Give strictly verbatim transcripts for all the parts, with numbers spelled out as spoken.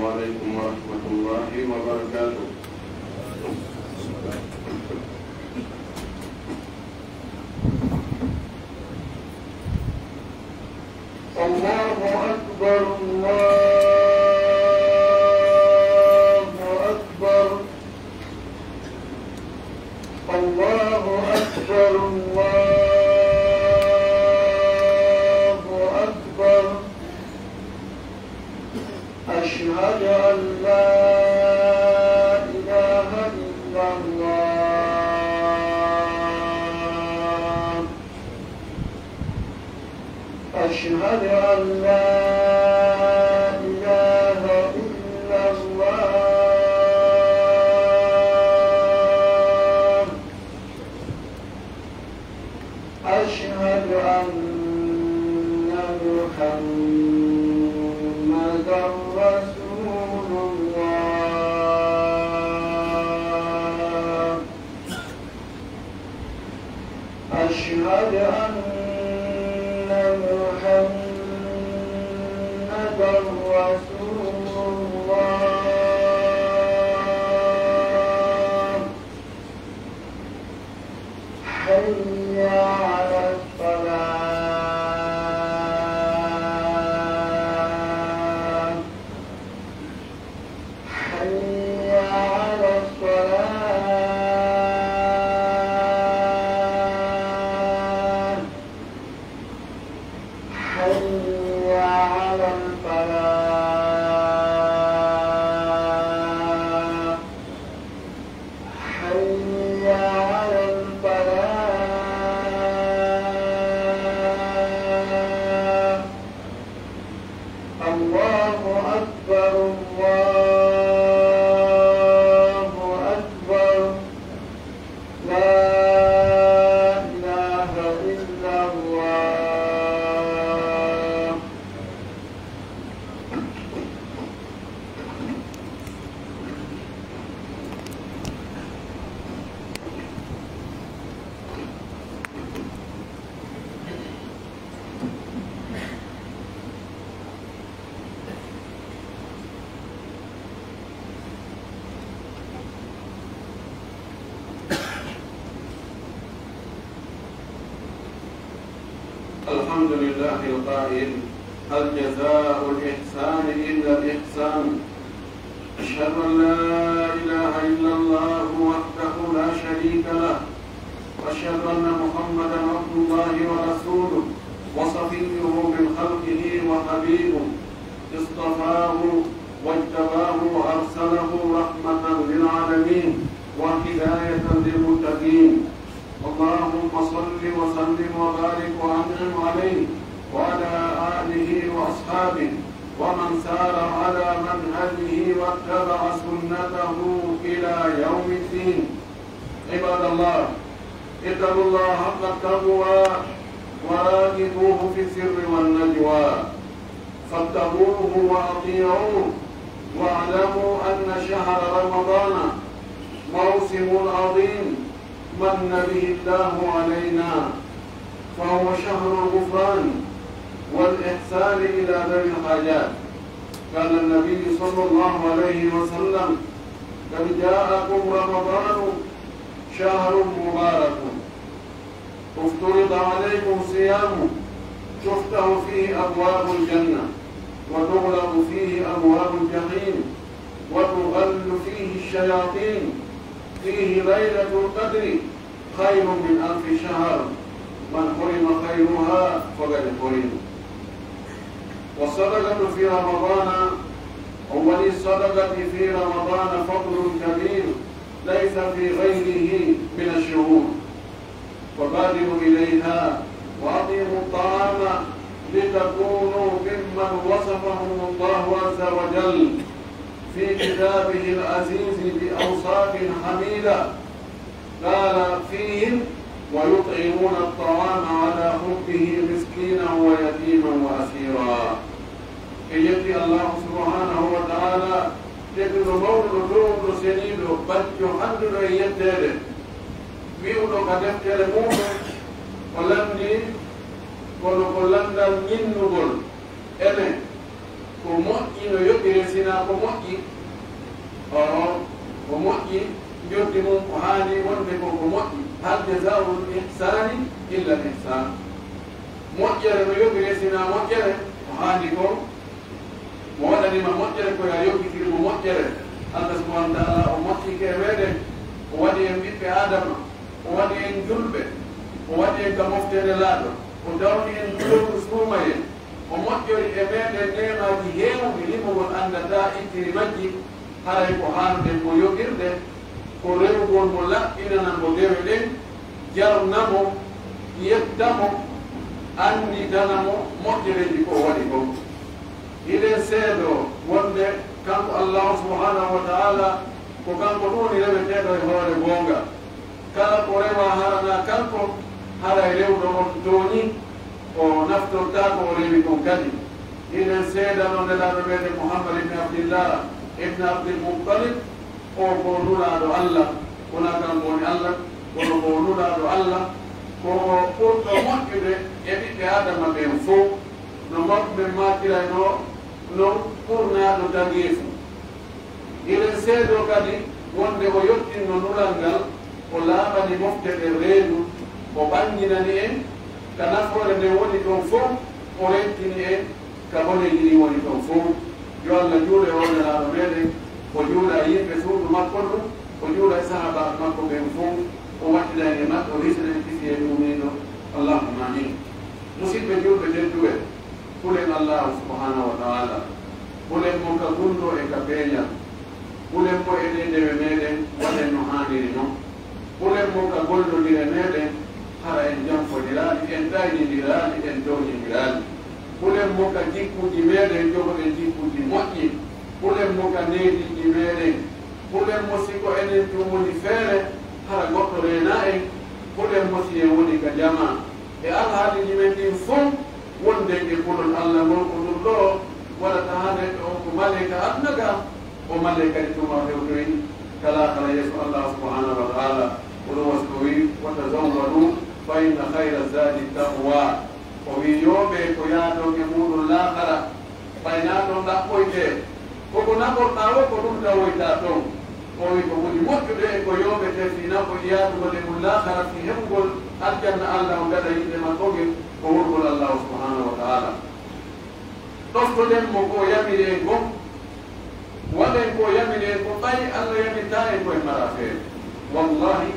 عليكم ورحمة الله وبركاته. الله أكبر، الله أكبر، الله أكبر، الله أكبر. أشهد أن لا إله إلا الله. أشهد أن لا إله إلا الله. أشهد أن محمدا رسول الله. أشهد أن محمدا رسول الله. حي على الصلاة. حي على الصلاة. حي على الفلاح. حي على الفلاح. الله أكبر، الله أكبر. لا إله إلا الله. الحمد لله القائل: هل جزاء الإحسان إلا الإحسان. أشهد أن لا إله إلا الله وحده لا شريك له، وأشهد أن محمدا عبد الله ورسوله وصفيه من خلقه وحبيبه، اصطفاه واجتباه وأرسله رحمة للعالمين وهداية للمتقين. اللهم صل وسلم وبارك وأنعم عليه وعلى آله وأصحابه ومن سار على منهجه واتبع سنته إلى يوم الدين. عباد الله، اتقوا الله حق التقوى وراقبوه في السر والنجوى، فاتقوه وأطيعوه، واعلموا أن شهر رمضان موسم عظيم من به الله علينا، فهو شهر الغفران والإحسان إلى ذوي الحاجات. قال النبي صلى الله عليه وسلم: قد جاءكم رمضان شهر مبارك افترض عليكم صيامه، تفتح فيه أبواب الجنة، وتغلق فيه أبواب الجحيم، وتغل فيه الشياطين، فيه ليلة القدر خير من ألف شهر، من حرم خيرها فقد حرم. والصدقة في رمضان، أو الصدقة في رمضان فضل كبير ليس في غيره من الشهور. وبادروا إليها وأطعموا الطعام لتكونوا ممن وصفهم الله عز وجل في كتابه العزيز بأوصاف حميدة. قال فيهم: ويطعمون الطعام على حبه مسكينا ويتيما وأسيرا. En yetti Allaahu subhaanahu wa ta'aalaa, tedduɗo mawɗo, ɗo dow ɗo seniiɗo, bajjo hannduɗo e yetteede. Wi'uɗo ka deftere muuɗum, o lanndii, kono ko lanndal ñinnugol. Enen, Ko moƴƴi no yoɓire, sinaa ko moƴƴi, o, ko moƴƴi, njoddi mun ko haani wonde ko ko moƴƴi. Hal jazaa'ul ihsaani illa al ihsaan. Moƴƴere no yoɓire, sinaa moƴƴere, ko haani kon, mo waɗani ma moƴƴere, ko yo a yoɓitir mo moƴƴere. Allah subhaanahu wa ta'aalaa o moƴƴike e meɗen, o waɗi en ɓiɓɓe Aadama, o waɗi en julɓe, o waɗi en ka mofte Nelaaɗo, o tawni en lewru suumayee, o moƴƴori e meɗen neemaaji heewuɗi limugol anndataa ittiri majji, haray ko haanuɗen mo yoɓirde, ko rewugol mo laɓɓinana mo dewe ɗen, jarna mo, yetta mo, annditana mo moƴƴereeji ko o waɗi kon. Hiɗen seedoo wonde kanko Allaahu subhaanahu wa ta'aalaa ko kanko ɗun woni reweteeɗo e hoore goonga. Kala ko rewaa hara naa kanko, haray rewɗo on tooñii, o naftortaa ko o rewi kon kadi. Hiɗen seedanoo Nelaaɗo meɗen Muhammad ibn Abdillah ibn Abdil Muttalib, o ko Nulaaɗo Allah, wonaa kanko woni Allah, kono ko Nulaaɗo Allah, ko o ɓurɗo moƴƴude e ɓiɓɓe Aadama ɓen fow, no mawɓe men maakiraynoo non ɓurnaaɗo tageefu. Hiɗen seedoo kadi wonde o yottinno nulal ngal, o laaɓani mofte ɗen reedu, o ɓanginani en ka nafoore nden woni ton fow, o rentini en ka boneeji ɗin woni ton fow. Yo Allah juulu e oo Nelaaɗo meɗen, o juula e yimɓe suudu makko ndun, o juula e sahaabaaɓe makko ɓen fow, o waɗɗina en e maɓɓe, o hisina en kisi e ɗuumiiɗo. Allahumma amiin. Musidɓe julɓe tedduɓe, hulen Allaahu subhaanahu wa ta'aalaa, hulen mo ka gunndoo e ka peeñal, hulen mo e ɗee dewe meɗen, waɗen no haaniri non. Hulen mo ka gollondire meɗen, hara en janfondiraali, en ɗaynindiraali, en tooñindiraali. Hulen mo ka jikkuuji meɗen, jogoɗen jikkuuji moƴƴi. Hulen mo ka neediiji meɗen. Hulen mo si ko enen tun woni feere, hara goɗɗo reenaa en. Hulen mo si en woni ka jamaa. E alhaaliiji men ɗin fow, wonden e kulol Alla ngol, ko ɗun ɗoo waɗata haa neɗɗo on ko maleyka aduna ka, o maleyka kadi tuma hewtoyi ka laakara yeeso Allah subhanahu wa ta'ala. Ko ɗun wasi o wi'i, "Wa tazawwadu fa inna khayra zadi taqwa." O wi'i, "Yooɓee ko yaaton e muuɗun laakara." Ɓay naa ɗon ɗaɓɓoytee, ko ko naɓorɗaa woo, ko ɗun tawoytaa ton. O wi'i ko ɓuri moƴƴude e ko yooɓetee fii naɓoy yaadugol e mun laakara fii heɓugol aljanna Alla on gada yiɗde makko ngen, ko wonugol Allaahu subhaanahu wa ta'aala. Ɗoftoɗen mo ko o yamiri en kon, waɗen ko o yamiri en kon, ɓay Alla yamirtaa en ko en maraa feere. Wallaahi,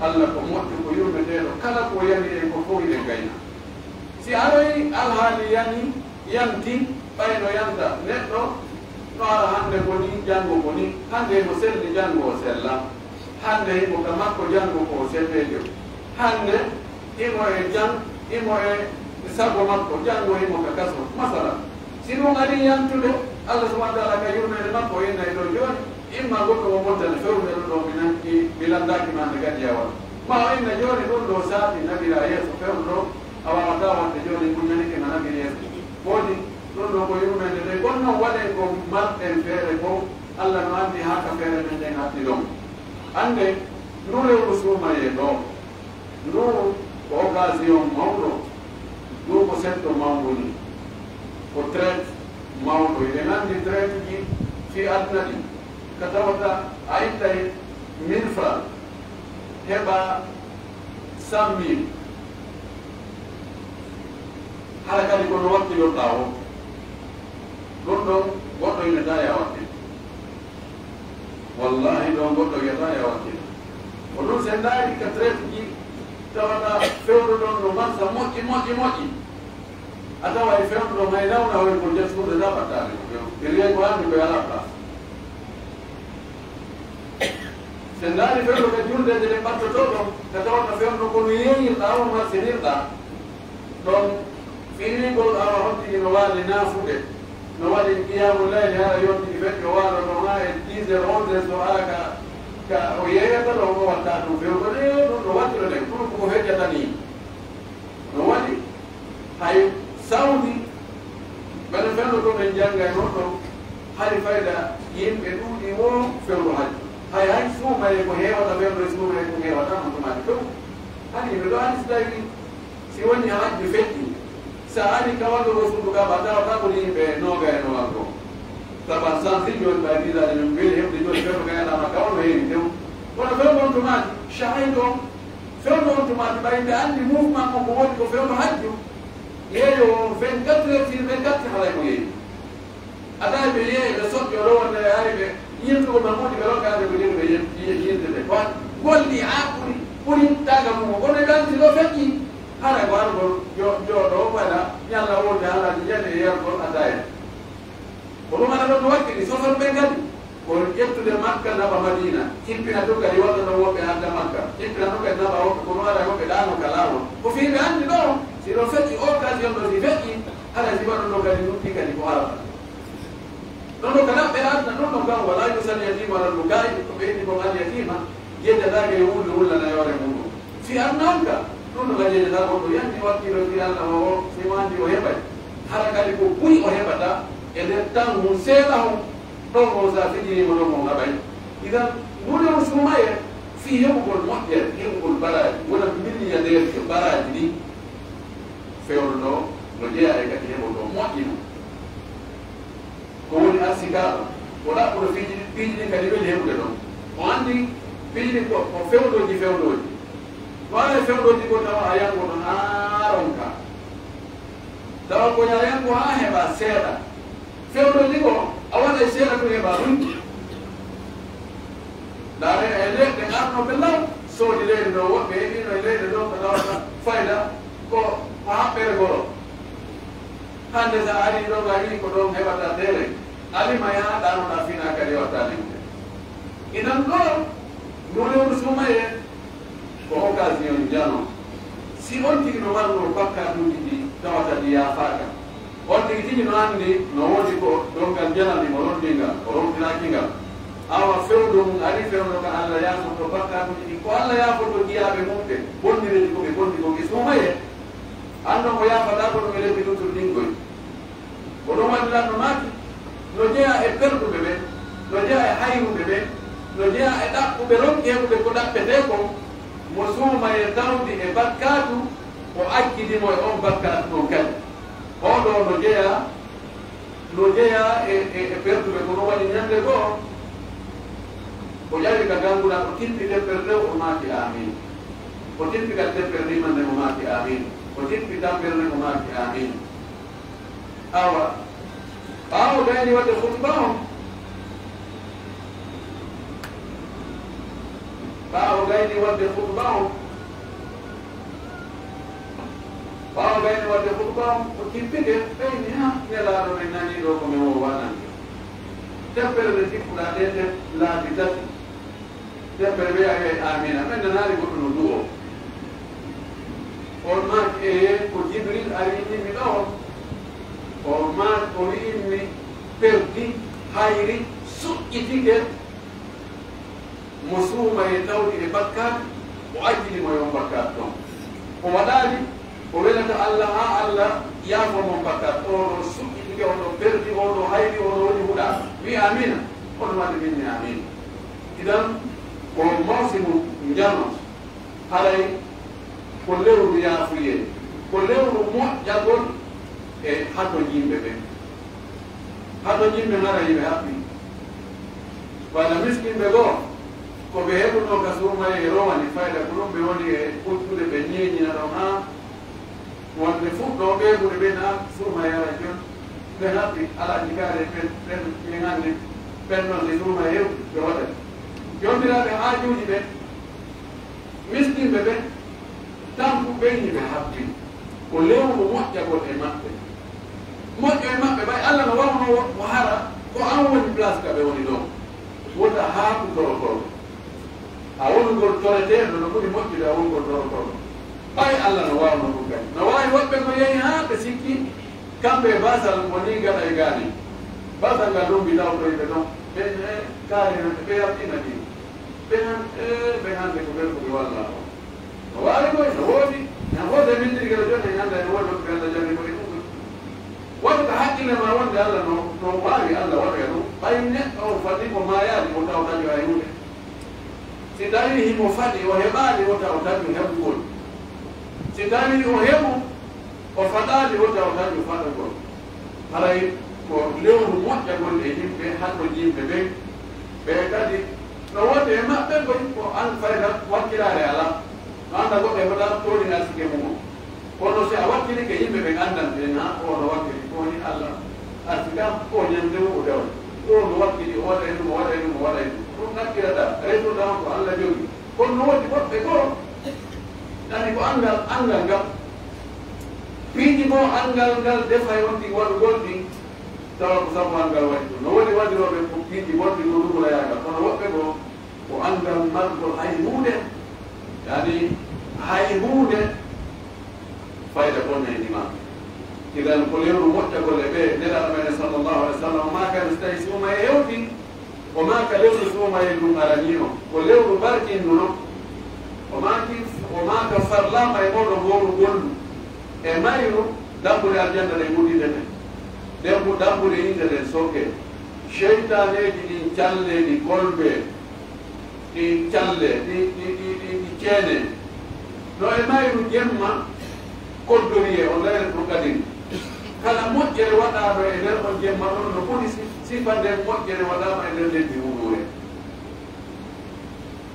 Alla ko moƴƴo, ko yurmeteeɗo, kala ko o yamiri en kon fow hiɗen gayna. Si aroy alhaali yani, yanti, ɓay no yanta neɗɗo, no ara hannde ko nii, janngo ko nii, hannde himo selli, janngo o sella, hannde himo ka makko, janngo ko o selleejo, hannde himo e jam, himo e sago makko, janngo himo ka kaso. Masala, si ɗun arii yantude, Allah subhanahu wa ta'ala ka yurmeende makko o innay ɗoo jooni, imma goɗɗo mo montani fewndo ɗoo mi nanki, mi lanndaaki ma nde kadi yawal. Ma o inna jooni ɗun ɗoo saati naɓiraa yeeso fewndo ɗoo, a waawataa waɗde jooni, muñanike ma naɓir yeeso. Woodi ɗun ɗoo ko yurmeende nde, kono non waɗen ko marɗen feere kon, Alla no anndi haa ka feere men nden hatti ɗon. Annden, nduu lewru suumayee ɗoo, nduu ko occasion mawɗo, nduu ko setto mawngu nii, ko traite mawɗo. Hiɗen anndi traite ji fii aduna ɗin, ka tawata a ittay mille francs, heɓa cent mille. Hara kadi ko no wakkilorɗaa woo. Ɗun ɗon, goɗɗo himetaa yo a wakkil. Wallaahi, ɗon goɗɗo wi'ataa yo a wakkil. Ko ɗun, si en ndaarii ka traite ji, tawata fewndo ɗon no marsa moƴƴi, moƴƴi, moƴƴi. A tawa e fewndo ɗon hay nawna hoy ko nder suuɗe na ɓattaade ko few. E wi'ay ko anndi ko yalaa place. Si en ndaarii fewndo ka juldeeje ɗen ɓattotoo ɗon, ka tawata fewndo ko no yeeyirɗaa, on marsinirɗaa. Ɗon fiirigol awa on tigi no waali naafude. No waɗi qiyaamu layli hara yonti feƴƴo waalo ɗon haa e dix heures, onze heures so ara ka, ka o yeeyata ɗon o watta ɗun fewndo. Ɗee ɗun no wattiro ɗen, ɗun ko ko feƴƴata nii. No waɗi hay Sawdi, ɓen fewndo ko ɓen janngay non ɗon, hari fayda yimɓe ɗuuɗi woo fewndo hajju. Hay, hay suumayee ko heewata fewndo e suumayee ko heewata non ɗumaade few. Hani yimɓe ɗoo hani si tawi si woni hajju feƴƴi, Sa ari ka waɗugo suudu ka, ba tawa ka ɓuri yimɓe noogay e noogay goo. Sabu a sansi jooni, ɓay visa ɗin min weli heɓde jooni, fewndo ka yaɗaama ka, ono heewi tew. Kono fewndo on to maaki, shahayto on, fewndo on to maaki, ɓay ɓe anndi mouvement on ko woni ko fewndo hajju, yeeyo on vingt-quatre heures sur vingt-quatre, haray mo yeeyi. A tawi ɓe yeeyi, ɓe soƴƴoo ɗoo wonde e ari ɓe yiltugol ma moodi, ɓe rokkaade ko jeni ɓe yil-, yil-, yiltete. Ko golli haa ɓuri, ɓuri taaga mum o. Kono ɓe anndi ɗoo feƴƴi, hara ko arugol jo-, jooɗoo, waɗa, ñalla wonde haalaaji jani e yargol ataaya. Ko ɗum haɗa ɗon no wakkili, soson ɓen kadi. Ko ƴettude Makka naɓa Madiina, jippina tun kadi wonno ɗon woɓɓe adda Makka, jippina tun kadi naɓa woɓɓe, kono waɗa woɓɓe ɗaano ka laawol. Ko fii ɓe anndi ɗoo, si ɗoo feƴƴi occasion ɗoo si feƴƴi, hara si waɗu ɗoo kadi ɗum ɗi kadi ko Arafa. Ɗon ɗoo kala ɓe adna ɗon ɗon kan, ولا يجزى اليتيم على البكاء, ko ɓe inni kon al yatiima, yeddataake yo wullu wullana yoore muɗum. Si adna on ka, ɗum ɗoo kadi yeddata goɗɗo, yanti wakkilo fii Alla o, o, si mo anndi o heɓay. Hara kadi ko buy o heɓata e nder tan hun seeɗa hun, ɗon on sa fijiriima ɗon on haɓay. Idan, nune on suumaye fii heɓugol moƴƴere, heɓugol baraaji, wona milliardaire jo baraaji ɗin. Fewndo ɗoo no jeyaa e kadi heɓugol moƴƴina. Ko woni arsikaaɓe, ko ɗaɓɓuɗo piiji ɗin, piiji ɗin kadi weli heɓude ɗon. O anndi piiji ɗin ko, ko fewndooji, fewndooji. Ko alaa e fewndooji goo tawa a yangoto haa ronka. Tawa ko a yango haa heɓa seeɗa. Fewndooji goo, a waɗay seeɗa tun heɓa ɗun. Ndaare e leɗɗe arnooɓe law, soodi leydi ɗoo, woɓɓe heɓiino e leyɗe ɗoo ko tawata fayda ko, ko haɓɓere goro. Hannde sa arii ɗoo, a yi'ii ko ɗon heɓata teere, a lima yaha ɗaanoɗaa fina kadi watta limte. Inan ɗoo, no lewru suumayee, ko occasion njano. Si on tigi no marnoo bakkaatuuji ɗi tawata ɗi yaafaaka, on tigi tigi no anndi no woodi ko dongal njanal mo ronndii ngal, o rontinaaki ngal. Awa fewndo mun arii fewndo ka Alla yaafoto bakkaatuuji ɗi. Ko Alla yaafoto jiyaaɓe mun ɓen, bonnireeji ko ɓe bonni kon e suumayee. Anndon o yaafataa ko ɗum e lebbi luttuɗi ɗin koy. Ko ɗum waɗi Lanɗo maaki, no jeyaa e perduɓe ɓen, no jeyaa e hayruɓe ɓen, no jeyaa e ɗaɓɓuɓe ronki heɓude ko ɗaɓɓetee kon, mo suumayee tawdi e bakkaatu, o accidi mo e on bakkaatu ɗon kadi. Oo ɗoo no jeyaa, no jeyaa e, e, e perduɓe, ko ɗum waɗi ñannde goo, o ƴawi ka gannguna, o tippi teppere nden, o maaki, "Aamiin." O tippi kadi teppere ndimannde, o maaki, "Aamiin." O tippi tampere nden, o maaki, "Aamiin." Awa, ɓaawo gayni waɗde khutba on, ɓaawo gayni waɗde khutba on, ɓaawo gayni waɗde khutba on, o tippike, ɓeyni, "Ha, Nelaaɗo men nanii ɗoo ko men woowanande. Teppere nde tippuɗaa ɗee, ɗe laabi tati." Teppere ɓe a wi'ay, "Aamiina." Men nanaali goɗɗo no du'oo. On maaki, "Ee, ko Jibril ari inni mi ɗoo." On maaki, o wi'i mi, "Perdi, hayri, suƴƴitike, mo suumayee tawdi e bakkaat, o accini mo e on bakkaat ɗon." O waɗaali ko welata Alla, haa Alla yaafoo mo bakkaat. Oo ɗoo suƴƴitike, oo ɗoo perdi, oo ɗoo hayri, oo ɗoo woni huɗaaka. Wi'i, "Aamiina." Kono waɗi min mi aamiin. Idan, ko mawsimu njano, haray ko lewru yaafuyee, ko lewru moƴƴagol e hatonjinɓe ɓen. Hatonjinɓe haray ɓe haɓɓi. Walla miskinɓe goo, ko ɓe heɓunoo ka suumayee e rowani fayda, ko ɗum ɓe woni e ɓuttude, ɓe ñeeñina ɗon haa Wonde fuɗɗoo ɓeeɓude ɓen, an, suuma yara jon, ɓe haɓɓi alaaji kaari ɓen, ɓen, ɓen hannde, ɓen non si suuma hewti, ɓe waɗat. Joomiraaɓe haajuuji ɓen, miskinɓe ɓen, tampuɓe ɓen, ɓe haɓɓi. Ko lewru moƴƴagol e maɓɓe. Moƴƴo e maɓɓe, ɓay Alla no waawno wo-, mo hara, ko an woni place ka ɓe woni ɗon. Wota haatu torotoro. A wonugol toreteeɗo no ɓuri moƴƴude a wonugol torotoro. Ɓay Alla no waawno ɗum kadi. No waawi woɓɓe ko yehi haa ɓe sikki kamɓe e baasal woni gaɗa e gaani. Baasal ngal lumbi tawtoyi ɓe ɗon. Ɓe, ɓe kaari hannde, ɓe yaltina ɗi. Ɓe han-, ee, ɓe hannde ko ɓen ko ɓe walla on. No waawi koy, no woodi. Ina woodi e min ɗiɗi kala jooni, en annda ene woodi woɓɓe Alla jarri ko e ɗum ɗum. Wata ka hakkille ma wonde Alla no, no waawi Alla waɗoya ɗum. Ɓay neɗɗo on fadii ko maayaali, o taw taƴo hay huunde. Si tawii himo faɗi, o heɓaali, o taw taƴo heɓugol. Si tawii o heɓu, O faɗaali o tawa kanko faɗagol. Haray ko lewru moƴƴagol e yimɓe, haɗo yimɓe ɓen. Ɓe kadi no woodi e maɓɓe ko, ko an fayda wakkilaare alaa. No annda goɗɗo e fota tooñi arsike mum on. Kono si a wakkilike yimɓe ɓen anndan ɓen, ha, o no wakkili, ko woni Alla. Arsike am, ko ñande o dewal. O no wakkili, o waɗay ɗum, o waɗay ɗum, o waɗay ɗum. Ɗum ɗakkirata, résultat on ko Alla jogi. Kono no woodi woɓɓe goo, yani ko anngal, anngal ngal. Piiji goo anngal ngal defay on tigi waɗugol ɗin, tawa ko sabu anngal waɗi ɗum. No woodi waɗirooɓe ko piiji bonɗi goo ɗum layaagal. Kono woɓɓe goo, ko anngal margol hay huunde, yani hay huunde fayda bonnayndi ma. Idan ko lewru moƴƴagol e ɓe, Nelaaɗo men sallallahu alaihi wasallam, ma kana, so tawi suuma e hewti, o maaka lewru suumayee ndun aranii on, ko lewru barkindu non. O maaki, o maaka farlaama e mooɗon hoorugol ndu, e mayru dambuɗe aljanna ɗen udditete, ɗen bu dambuɗe yiite ɗen sokkee, seytaaneeji ɗin callee ɗi kolbee, ɗi callee, ɗi, ɗi, ɗi, ɗi, ɗi ceenee. No e mayru jemma koddoyee on laylatul qadri. Kala moƴƴere waɗaaɗo e nder on jemma ɗon no ɓuri si-, sifa nden moƴƴere waɗaama e nder lebbi hunuure.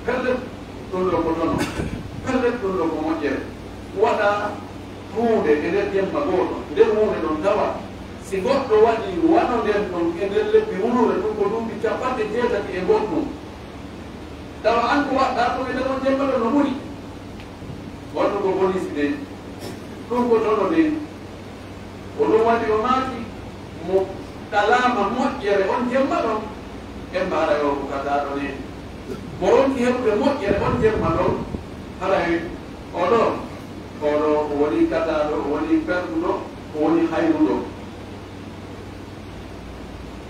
Pellet, ɗum ɗo ko dono. Pellet, ɗum ɗo ko moƴƴere. Waɗaa huunde e nder jemma gooto, nden huunde ɗon tawa si goɗɗo waɗii wano nden ɗon e nder lebbi hunuure, ɗum ko duuɓi cappanɗe jeetati e goɗɗum. Tawa an ko waɗɗaa ɗum e nder on jemma ɗon no ɓuri. Wonno ko bonisi de, ɗum ko dono de. Ko ɗum waɗi o maaki, mo ɗalaama moƴƴere on jemma ɗon, en mbaara yo ko kataaɗo ne. Mo ronki heɓude moƴƴere on jemma ɗon, haray o ɗo, o ɗo o woni kataaɗo, o woni perɗuɗo, o woni hayruɗo.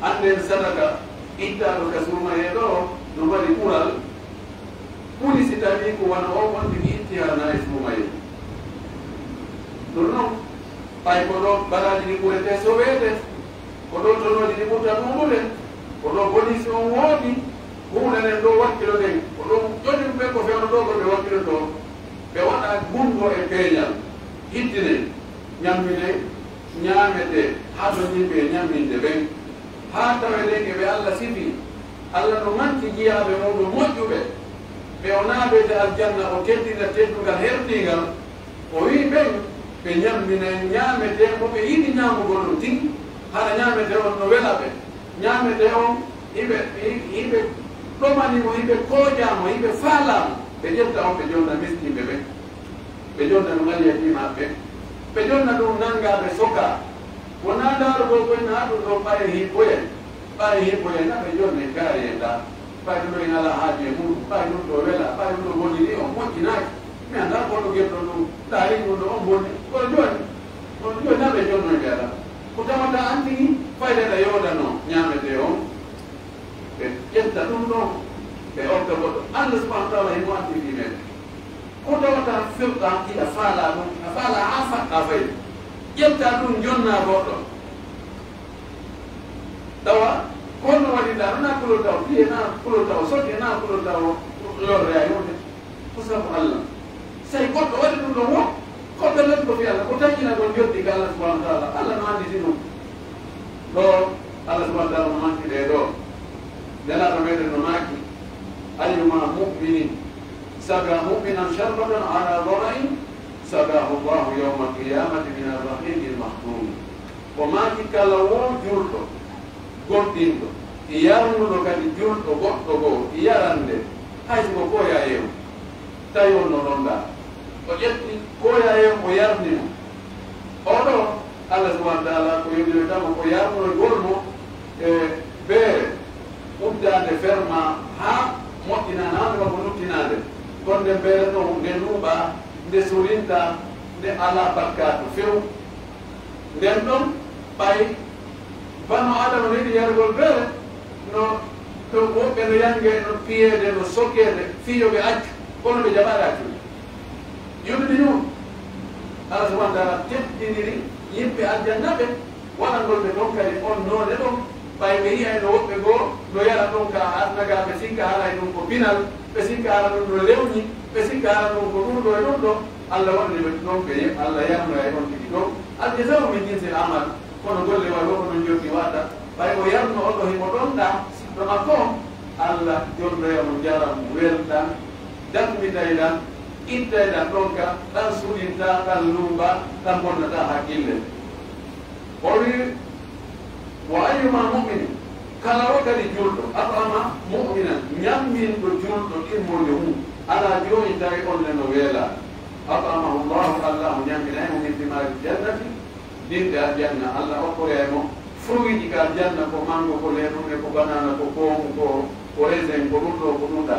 Annden sadaka ittaaɗo ka suumayee ɗoo no mari ɓural ɓuri si tawii ko wano oo on tigi itti hara na e suumayee. Ɗum non, ɓay ko ɗoo baraaji ɗi ɓuretee soweede, ko ɗoo tonooji ɗi ɓurta ɗuuɗude, ko ɗoo bonisi on woodi, huunde nden ɗoo wakkilo ɗen, ko ɗum ƴoƴum ɓe ko fewndo ɗoo ko ɓe wakkilotoo, ɓe waɗa gunndoo e peeñal, hiddinee, ñamminee, ñaametee, haa to yimɓe e ñamminde ɓen, haa tawee ɗen e ɓe Alla sifi. Alla no manti jiyaaɓe muuɗum moƴƴuɓe, ɓe o naatoyta aljanna, o teddina teddungal hertiingal, o wi'i ɓen, ɓe ñamminay, ñaametee mo ɓe yiɗi ñaamugol ɗum tigi, hara ñaametee on no wela ɓe, ñaametee on hiɓe, hiɓe ɗomani mo, hiɓe koojaa mo, hiɓe faalaa mo, ɓe ƴetta on, ɓe jonna miskinɓe ɓen. Ɓe jonna ɗum alyatiimaaɓe ɓen. Ɓe jonna ɗum nanngaaɓe sokaa. Wonaa ndaarugol koy naa ɗum ɗoo ɓay hippoyay. Ɓay hippoyay na ɓe jonnee kaari en ɗaa. Ɓay ɗum ɗoo en alaa haaju e muuɗum. Ɓay ɗum ɗoo welaa. Ɓay ɗum ɗoo boniri on moƴƴinaaki. Mi anndaa ko no gerɗon ɗum. Ndaari ɗum ɗoo on bonni. Kono jooni, kono jooni na ɓe jonnoy ɓe alaa. Ko tawata an tigi fayda ɗa yoodanoo ñaametee on. Ɓe ƴetta ɗum ɗoo, ɓe okka goɗɗo. Alla subhanahu wa taala himo anndi fii men. Ko tawata firɗa, hiɗa faalaa ɗum, a faalaa haa saɗɗa fay. Ƴetta ɗum, jonna goɗɗo. Tawa, ko honno waɗirɗaa ɗum? Naa kulol taw piye, naa kulol taw soke, naa kulol taw lorre a yonde. Ko sabu Alla. Say goɗɗo waɗi ɗum ɗon wo, ko ɓe lanndo fi Alla, ko taƴƴinagol njoɓdi ka Alla subhanahu wa taala. Alla no annditi ɗum. Ɗo Alla subhanahu wa taala no manti ɗee ɗoo. Nelaaɗo meɗen no maaki, "Ayyuma mu'minin saga mu'minan sharbatan ala dhama'in, sagahu Allahu yawma al-qiyamati min al-rahiqi al-mahtum." O maaki, "Kala woo julɗo, gomɗinɗo, yarnuɗo kadi julɗo goɗɗo goo yarannde, hay si ko kooyaa yeewu, tawi on no rondaa." O ƴetti kooyaa yeewu, o yarni mo. Oo ɗoo, Alla subhanahu wa taala ko yondirta mo ko yarnugol mo e beere uddaande ferma haa moƴƴina, naande makko luttinaande. Kono nden beere ɗon nde luuɓaa, nde solintaa, nde alaa bakkaatu few. Nden ɗon, ɓay bano Aadama no yiɗi yarugol beere, no, no woɓɓe no yange, no piyeede, no sokeede, fii yo ɓe accu, kono ɓe jaɓaali accude. Yonndi ɗum, Alla subhanahu wa taala teddiniri yimɓe aljanna ɓe, waɗangol ɓe ɗon kadi on noone ɗon, ɓay ɓe yi'ayno woɓɓe goo no yara ɗon ka aduna ga, ɓe sikka haray ɗum ko pinal, ɓe sikka hara ɗum no lewñi, ɓe sikka hara ɗum ko ɗum ɗo e ɗum ɗo. Alla wonani ɓe ɗon ɓe, Alla yarnoya e on tigi ɗon. Al jaza'u min jinsil amal, kono golle waɗi fof ko non joggi waɗata. Ɓay o yarno on ɗo himo ɗon ɗa, siɗɗo makko on, Alla jonnoya mo njaram welɗam, dammitayɗam, ittayɗam ɗon ka, ɗam suɗinta, ɗam luuɓa, ɗam bonnata hakkille. O wi'i, "Wa ayyuma mu'minin," kala wo kadi julɗo, "at'ama mu'minan," ɲamminɗo julɗo ɗimmoode mum, alaa joonin tawi on ne no weelaa, "at'amahu Allahu," Allaahu ɲamminay mo, "min thimaaril jannati," ɓiɓɓe aljanna, Alla okkoyay mo fruitji ka aljanna, ko mango, ko leemume, ko banana, ko koomu, ko, ko raisin, ko ɗum ɗo, ko ɗum ɗa.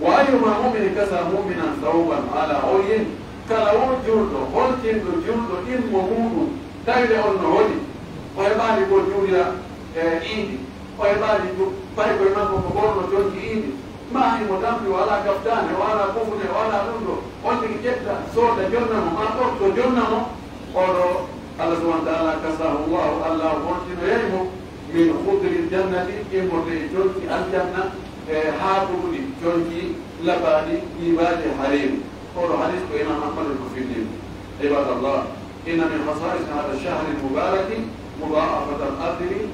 "Wa ayyuma mu'minin kasa mu'minan thawban," ala o yin, kala wo julɗo, holtinɗo julɗo ɗimmo muɗum, tawde on no hoɗi, o heɓaali ko juulira e iidi, o heɓaali ko paykol makko ko ɓorno conci iidi, maa himo tampi, o alaa kaftaane, o alaa kufunee, o alaa ɗum ɗo, on tigi ƴetta, sooda jonna mo, maa ɓorto jonna mo, oɗo Allah subhanahu wa ta'ala kasahu Allahu, Allah holtinoyay mo, min khudril jannati, immorde e conci aljanna, e haakuɗuɗi, conci labaaɗi, diibaaji hariiri. Oɗo hadis ko Imam Ahmad ko fillimo. Ibadallah, inna min khasa'is hadha ash-shahr al-mubarak mudha'afat al-ajri,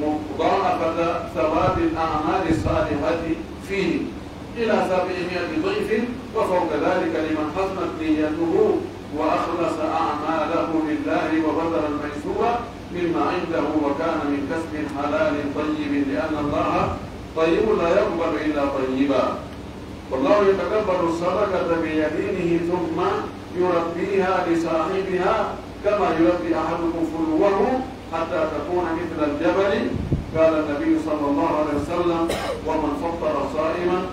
mudha'afat thawab al-a'mal as-salihah fihi ila sab'imi'ati dhifin wa fawqa dhalika liman hasunat niyyatuhu wa akhlasa a'malahu lillahi wa badhala al-maysura mimma indahu wa kana min kasbin halalin tayyibin, li'anna Allaha tayyibun la yaqbalu illa tayyiba. Wallahu yataqabbalu sadaqata bi yaminihi thumma yurabbiha li sahibiha kama yurabbi ahadukum fuluwahu hatta takuna mithla al-jabali. Qala an-nabiyyu sallallahu alayhi wa sallam, wa man fattara sa'iman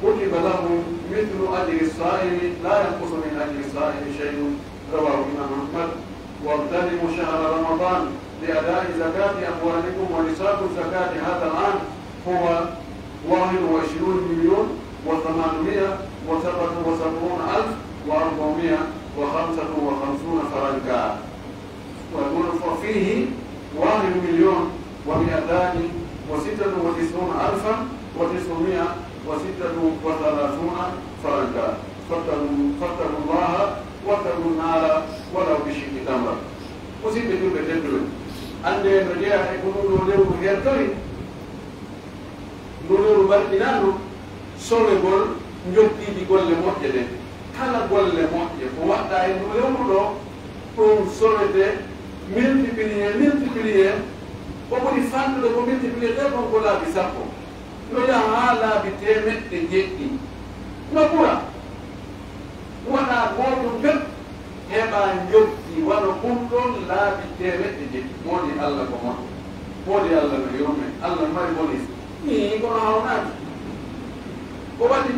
kutiba lahu mithlu ajri as-sa'imi la yanqusu min ajri as-sa'imi shay'un. Rawahu Imam Ahmad. واغتنموا شهر رمضان لأداء زكاة أموالكم، ونصاب الزكاة هذا العام هو واحد وعشرون مليون وثمانمائة وسبعة وسبعون ألف وأربعمائة وخمسة وخمسون فرنكا. ويقول: "ففيه واحد مليون ومائتان وستة وتسعون ألفا وتسعمائة وستة وثلاثون فرنكا. فاتقوا، فاتقوا الله واتقوا النار ولو بشق تمرة." Musidɓe julɓe tedduɓe, anndee no jeyaa e ko ɗum ɗoo lewru hertori. Ndu lewru barkinandu, sowegol njottiiji golle moƴƴe ɗen. Kala golle moƴƴe ko waɗɗaa e ndu lewru ɗoo, ɗum sowete, multiplier, multiplier, ko ɓuri fanɗude ko multiplier ɗe kon ko laabi sappo. No yaha haa laabi teemeɗɗe jeɗɗi. No ɓura. Waɗaa gootun pet, heɓaa njoggi wano kun ɗon laabi teemeɗɗe jeɗɗi. Moodi Alla ko moƴƴo. Moodi Alla no yurme. Alla no mari bonus. Ii, kono hawnaaki. Ko waɗi?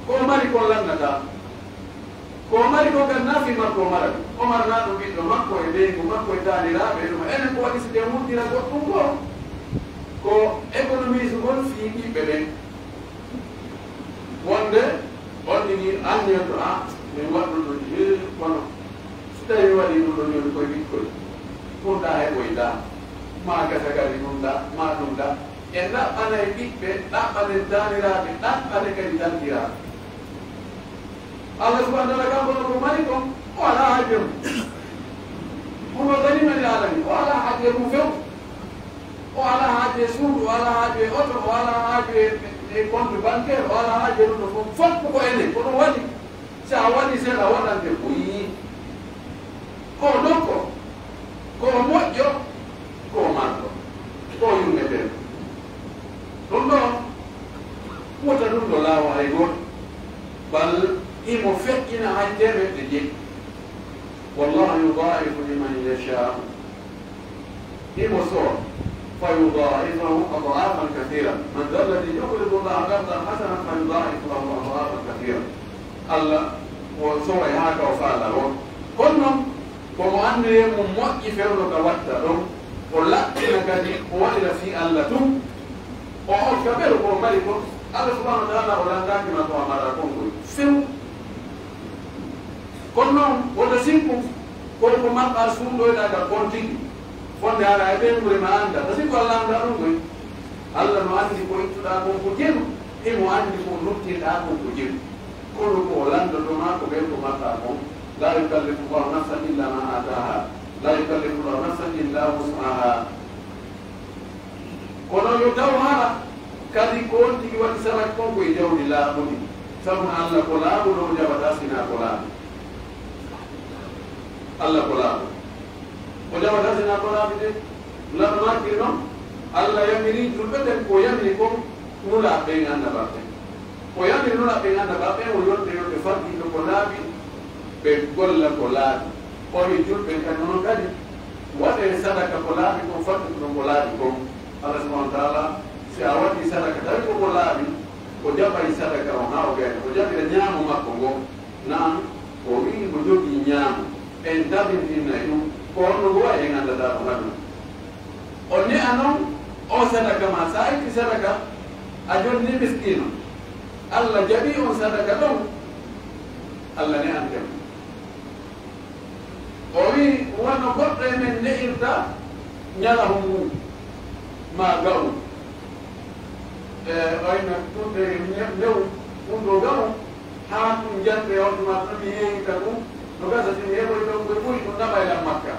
Ko o mari kon lannataa. Ko o mari kon kan nafi makko o mara ɗum. O marnaa ɗum ɓiɗɗo makko e ɓeyngu makko e taaniraaɓe e ɗum. Enen ko waɗi si ɓe wurdira goɗɗum goo? Ko économisugol fii ɓiɓɓe ɓen. Wonde on tigi anniyata, "Ah, min waɗɗun ɗum, hee, kono si tawii mi waɗii ɗum ɗon, jooni koye ɓikkoy, ɗum ɗaa heɓoytaa, maa gasa kadi ɗum ɗaa, maa ɗum ɗaa." En ɗaɓɓanay ɓiɓɓe, ɗaɓɓanen taaniraaɓe, ɗaɓɓanen kadi tantiraaɓe. Allah subhanahu wa ta'ala kanko no ko mari kon, o alaa haaju e mum. Huwa ganiyyun anil aalamiin, o alaa haaju e mum few. O alaa haaju e suudu, o alaa haaju e oto, o alaa haaju e, e compte bancaire, o alaa haaju e ɗum ɗo fof. Fof ko enen, ko ɗum waɗi. Si a waɗi seeɗa, waɗante ko yii. Ko o dokko, ko o moƴƴo, ko o marɗo, ko o yurmeteeɗo. Ɗum ɗoo, wota ɗum ɗo laawa hay gooto, bal himo feƴƴina hay teemeɗɗe jeɗɗi. Wallahu yudaa'ifu liman yashaa'u. Himo sora, fa yudaa'ifahu ad'aafan kasiira. Man dha alladhii yuqridu Llaaha qardan hasanan fa yudaa'ifahu lahu ad'aafan kasiira. Alla o soray haa ka o faalaa on. Kono non, ko mo anniyee mum moƴƴi fewndo ka watta ɗon, o laɓɓina kadi, o waɗira fii Alla tun, o hokka ɓe ko o mari kon, Alla subhaanahu wa ta'aalaa o lanndaaki ma ko a maraa kon koy. Few. Kono non, wota sikku, ko ko maɓɓaa suuɗoyɗaa ka kon tigi. Fonde hara e ɓeynguure ma anndaa. Ta sikku Alla anndaa ɗum koy. Alla no anndi ko ittuɗaa kon ko jelu, himo anndi ko nuttinɗaa kon ko jelu. Ko Kono ko o lanndotoo maa ko ɓen ko marɗaa kon, laa yukallifu Allaahu nafsan illaa maa aataahaa, laa yukallifu Allaahu nafsan illaa wus'ahaa. Kono yo taw hara kadi ko on tigi waɗi sadaka kon ko e jawdi laaɓundi, sabu Alla ko laaɓuɗo, o jaɓataa si hinaa ko laaɓi. Alla ko laaɓuɗo, o jaɓataa si hinaa ko laaɓi de. Laɗo maaki non, Alla yamirii julɓe ɓen ko yamiri kon Nulaaɓe ɓen, Annabaaɓe ɓen. O yamiri Nulaaɓe ɓen, Annabaaɓe ɓen, o yonta yo ɓe faggindo ko laaɓi, ɓe golla ko laaɓi. O wi'i julɓe ɓen kadi, onon kadi, waɗee sadaka ko laaɓi kon, faggindo ko laaɓi kon. Alla subhaanahu wa ta'aalaa, si a waɗii sadaka, tawi ko ko laaɓi, o jaɓay sadaka on haa o gayna, o jaɓira ñaamo makko ngon. Naam, o wi'i mo jogii ñaamo, en tabintinnay ɗum, ko honno ngo wa'i en anndataa ɗum aduna. O ne'a non on sadaka maa, si a itti sadaka, a jonnii miskiino, Alla jaɓii on sadaka ɗon, Alla ne'ante mo. O wi'i, wano goɗɗo e men ne'irta ñalahun ngun, maa gawun. E, wayno ɗum ɗe ne-, newu, ɗum ɗo gawun, haa ɗum jante, on tuma ɗum mi yeeyita ɗum, no gasa si mi heɓoy ɗon koye ɓuri ɗum naɓa e lan makka.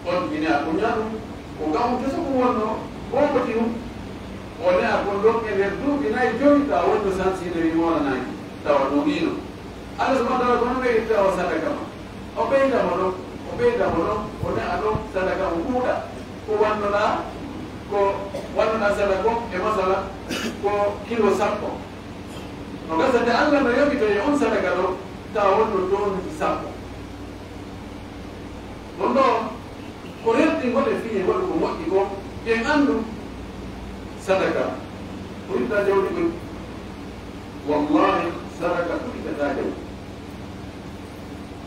On ine a ko ñaɗum, ko gawun keso ko wonno, ko ko tinum. O ne'a kon ɗon e nder duuɓi nayi jowi, tawa wonno sansiine wi moolanaaki, tawa ɗum ino. Alla subhaanahu wa ta'aalaa ko non ɓeyditta o sadaka ma. O ɓeyda mo ɗon, o ɓeyda mo ɗon, o ne'a ɗon sadaka o ɗuuɗa. Ko wannoɗaa, ko wannoɗaa sadaka on e masala ko kilo sappo. No gasa nde Alla no yoɓitoy on sadaka ɗon, tawa wonno toonuuji sappo. Ɗon ɗoo, ko rerɗingol e fii e waɗu ko moƴƴi kon, ɓen anndu sadaka ko itta jawdi ɓuri. Wallaahi, sadaka ko ittata jawdi.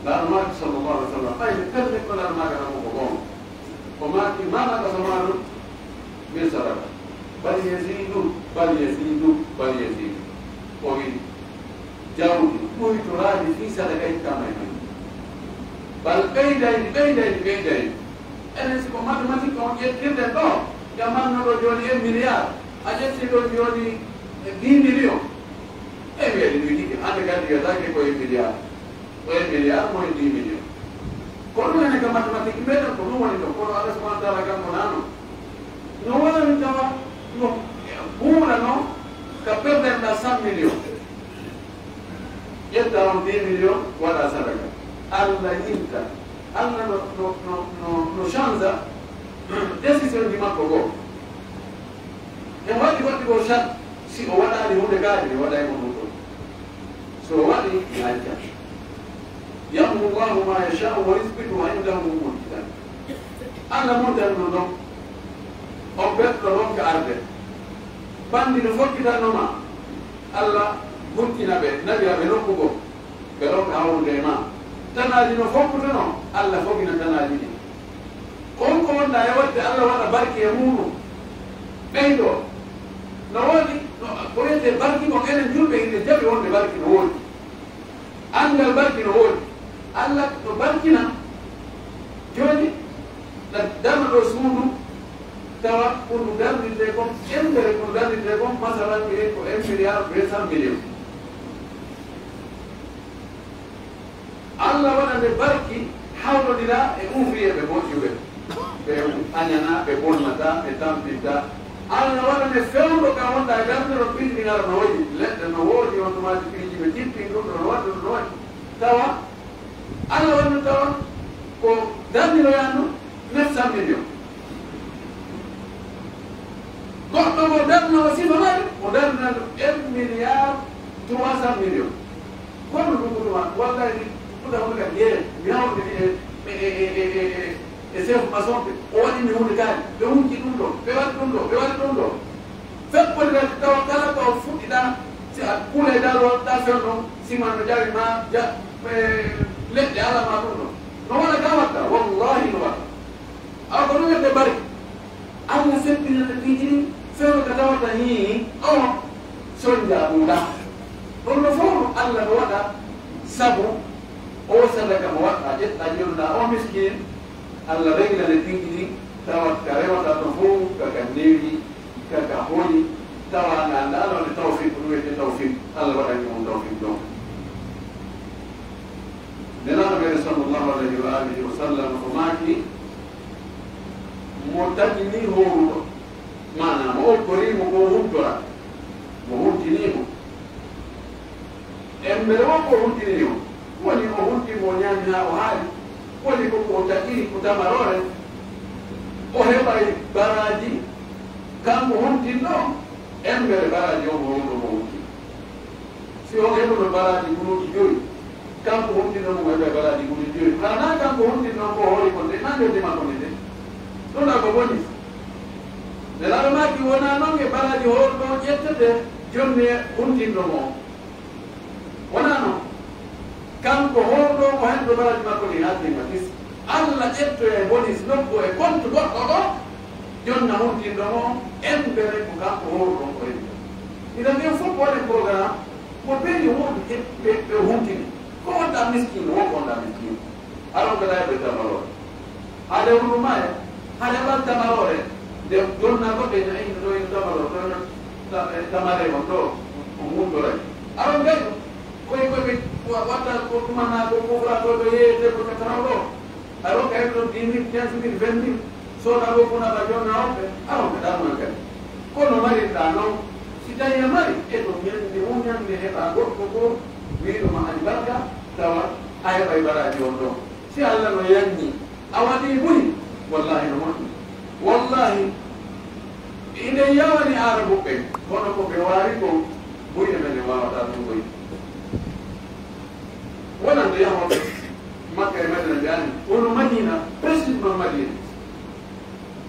Laaɗo maaki, sallallaahu alayhi wa sallam, ɓay nde kala neɗɗo Laaɗo maaki tan ko ko goonga. O maaki, maa naqasa maalun min sadaqa, bal yaziidu, bal yaziidu, bal yaziidu. O wi'i, jawdi ɗuytoraali fii sadaka ittaama e majji. Bal ɓeydaydi, ɓeydaydi, ɓeydaydi. Enen si ko mathématique on ƴettirɗen ɗoo, jamanno ɗoo jooni un milliard, a ƴetti ɗoo jooni dix millions. E wi'e ɗi ɗuytike, hannde kadi wiyataake ko un milliard. Un milliard mo e dix millions. Ko ɗum enen ka mathématique meɗen ko ɗum woni ɗon, kono Alla subhaanahu wa ta'aalaa kanko naano. No waawi tawa no huunano ka perden ɗaa cent millions. Ƴetta on dix millions, waɗa sadaka. Alla yinta. Alla no, no, no, no, no change décision ji makko goo. E waɗi waɗi goo chat, si o waɗaali huunde kaari, mi waɗay mo ɗum ɗoo. So o waɗi, mi acca. Yamhu Allaahu maa yashaa'u wa yuthbitu wa indahu ummul kitaab. Alla montan ɗum ɗon. On ɓetto ɗon ka arde. Banndi no fokkitanno ma. Alla huccina ɓe, naɓira ɓe nokku goo, ɓe ronka hawrude e maa. Tanaaji no fokkutunoo, Alla fogina tanaaji ɗin. Ko honko wonɗaa e waɗde Alla waɗa barki e muuɗum? Ɓeydo. No woodi, no, ko wiyetee barki kon, enen julɓe hiɗen jaɓi wonde barki no woodi. Anngal barki no woodi. Alla no barkina. Jooni, na darna ɗoo suudu, tawa ko ndu darnirtee kon, embere ko ndu darnirtee kon, masalan, miɗen ko un milliard deux cent millions. Alla waɗa nde barki, hawrondira e ouvrier ɓe moƴƴuɓe. Ɓe añanaa, ɓe bonnataa, ɓe tampintaa. Alla waɗa nde fewndo ka wonɗaa e darnde ɗon, piiji ɗin ara no woodi, leɗɗe no woodi, on tumaaji piiji ɓe jippin ɗum ɗo no waɗi, ɗum no waɗi. Tawa Alla waɗi ɗum tawa ko darniroyaano neuf cent millions. Goɗɗo mo darnoo sifa mari, o darnaa ɗum un milliard trois cent millions. Kono ɗum ɗum ma, wallahi, ɗum ɗum ɗum ka jeere, mi hawri e, e, e, e, e, e, e chef maçon ɓe, o waɗi mi huunde kaari, ɓe wunci ɗum ɗo, ɓe waɗi ɗum ɗo, ɓe waɗi ɗum ɗo. Feppori kadi tawa kala ko fuɗɗiɗaa, si a kuula e dal waɗɗaa fewndo, siman no jawi ma, ja-, e, leɗɗe ala ma ɗum ɗo. No waɗa ka waɗta, wallahi no waɗa. Awa ko ɗum wiyetee barki. Alla seppinana piiji ɗin, fewndo ka tawata hii, o, sonja ɗuuɗa. Ɗum no fow ɗum Alla no waɗa, sabu o sadaka mo waɗɗaa, ƴettaa jonnuɗaa o miskin, Alla reglane piiji ɗin, tawat ka rewata ɗon fow, ka ka newi, ka ka holi, Tawa nga anndaa no woni tawfiq, ko ɗum wiyetee tawfiq. Allah waɗani on tawfiq ɗon. Nelaaɗo meɗen sallallahu alayhi wa alihi wa sallam o maaki, mo taƴini hooruɗo, maanaa mo okkorii mo ko huntora, mo huntinii mo. Embere woo ko huntinii o, woni o huntii mo, o ñaami haa o haari, woni ko ko o taƴiri ko tamaroore, o heɓay baraaji, kanko huntinɗo on, embere baraaji on hooruɗo mo huntii. Si on heɓuno baraaji guluuji jowi, kanko huntinɗo mo heɓay baraaji guluuji jowi. Hara naa kanko huntinɗo on ko o hoori kon de, naa njoɓdi makko ndin de. Ɗum ɗaa ko bonus. Nelaaɗo maaki, wonaa non e baraaji hooruɗo on ƴettete jonni huntinɗo mo on. Wonaa non. Kanko hooruɗo on, o heɓuno baraaji makko ɗin, hakkil ma kis. Alla ƴettoyay bonus nokku e compte goɗɗo ɗon, jonna huntinɗo mo on, embere ko kanko hooruɗo on o heɓi. Idan ɓen fof ko waɗen programme, mo ɓe yo woodu ɓe, ɓe, ɓe huntini. Ko wonɗaa miskiino, woo ko wonɗaa miskiino. Aron ko ɗaɓɓe tamaroore. Haɗe wulu maayo, haɗe ɓan tamaroore. Nde jonna goɗɗo ina ina ɗo ina tamaroore, ɗo ina ta-, e tamare on ɗo, o mundoray. Aron gayno, koye koye ɓe wa-, watta ko ɗumana ko kofra ko ɗo yeeyete ko ka taraw ɗo. Aron kay ɗo dix mille, quinze mille, vingt mille. Sooda ɗo kuna ka jonna on ɓe, aron ka ɗaɓɓunan kadi. Kono marirɗaa non, si tawi a mari, e to ñande woo ñande heɓa goɗɗo ko wiiɗo ma albarka, tawa a heɓay baraaji on ɗon. Si Alla no yanñi, a waɗii buy, wallaahi no moƴƴi. Wallaahi, hiɗen yawani Aarabu ɓen, kono ko ɓe waawi kon, buy e men en waawataa ɗum buy. Wonande yahooɓe Makka e Madina ɓe anndi, kono Madina, précisément Madina.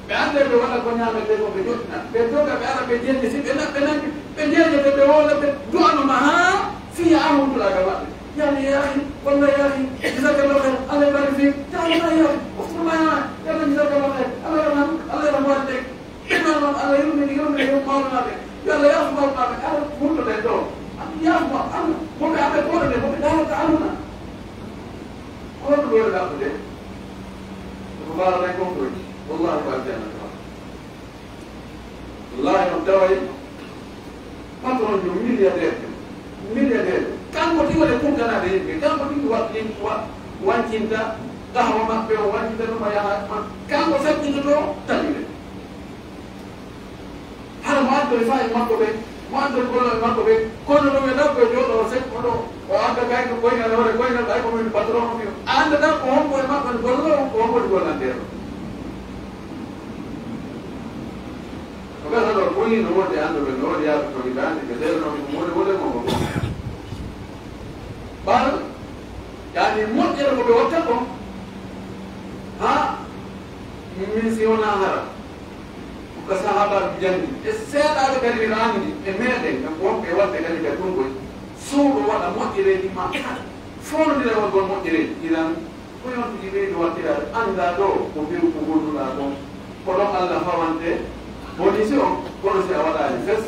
Ɓe annday ɓe waɗa ko ñaametee ko ɓe joɗɗina. Ɓe doga ɓe ara ɓe jeeƴe, si ɓe na-, ɓe nangi, ɓe jeeƴete ɓe woola ɓe du'ano ma haa fii a huntulaa ka maɓɓe. Yaani, yaahi, walla yaahi, jazakallahu khairan, Allah barik fik, ta'ala yaahi, uftu ma yaahi, yalla jazakallahu khairan, Allah yarham, Allah yarham walidayk. Ɓe non non, Allah yurmini, yurmini, yurmini mawɓe maɓɓe. Yo Allah yaafu mawɓe maɓɓe, Allah hunto ɓe ɗo. Allah yaafu ma, Allah, mo ɓe aɓe koɗo ɓe, mo ɓe darata Allah na. Ko honɗum woni ɗaɓɓude? Ko mbaawɗen kon ko waɗi. Wallahi ko aljanna ko waɗi. Wallahi on taway patron jo milliardaire jo. Milliardaire jo. Kanko tigi woni kuntanaade yimɓe. Kanko tigi wa-, wa-, wancinta qahwa maɓɓe, o wancinta ɗum o yaha. Kanko sakkitoto taƴude. Hara mo addoy faaji makko ɓen, mo addoy gollal makko ɓen, kono ɗum e ɗaɓɓo e jooɗo o sekko ɗo, o adda kay ko koyngal e hoore koyngal, ɓay ko min patron o fiyo. A anndataa ko hombo e maɓɓe woni golloowo, ko hombo woni gollanteeɗo. Ko gasa ɗo, ko woni no woodi annduɓe, no woodi yaaɓe ko hitaande, ɓe seedanoo ko woni woni mo ko. Ɓal, yaani moƴƴere ko ɓe watta kon, haa min si wonaa hara. Ko sahaabaaɓe janngi, e seeɗaaɓe kadi ɓe anndi, e meɗen, e ko wonɓe e waɗde kadi ka ɗum koy, suuɗo waɗa moƴƴereeji ma, foonondira e waɗgol moƴƴereeji. Iran, ko yontude ɓeydo wattiraade, anndaa ɗo ko mbeewu ko ngonduɗaa kon, ko ɗon Allah fawante, bonisi on, kono si a waɗaali fes,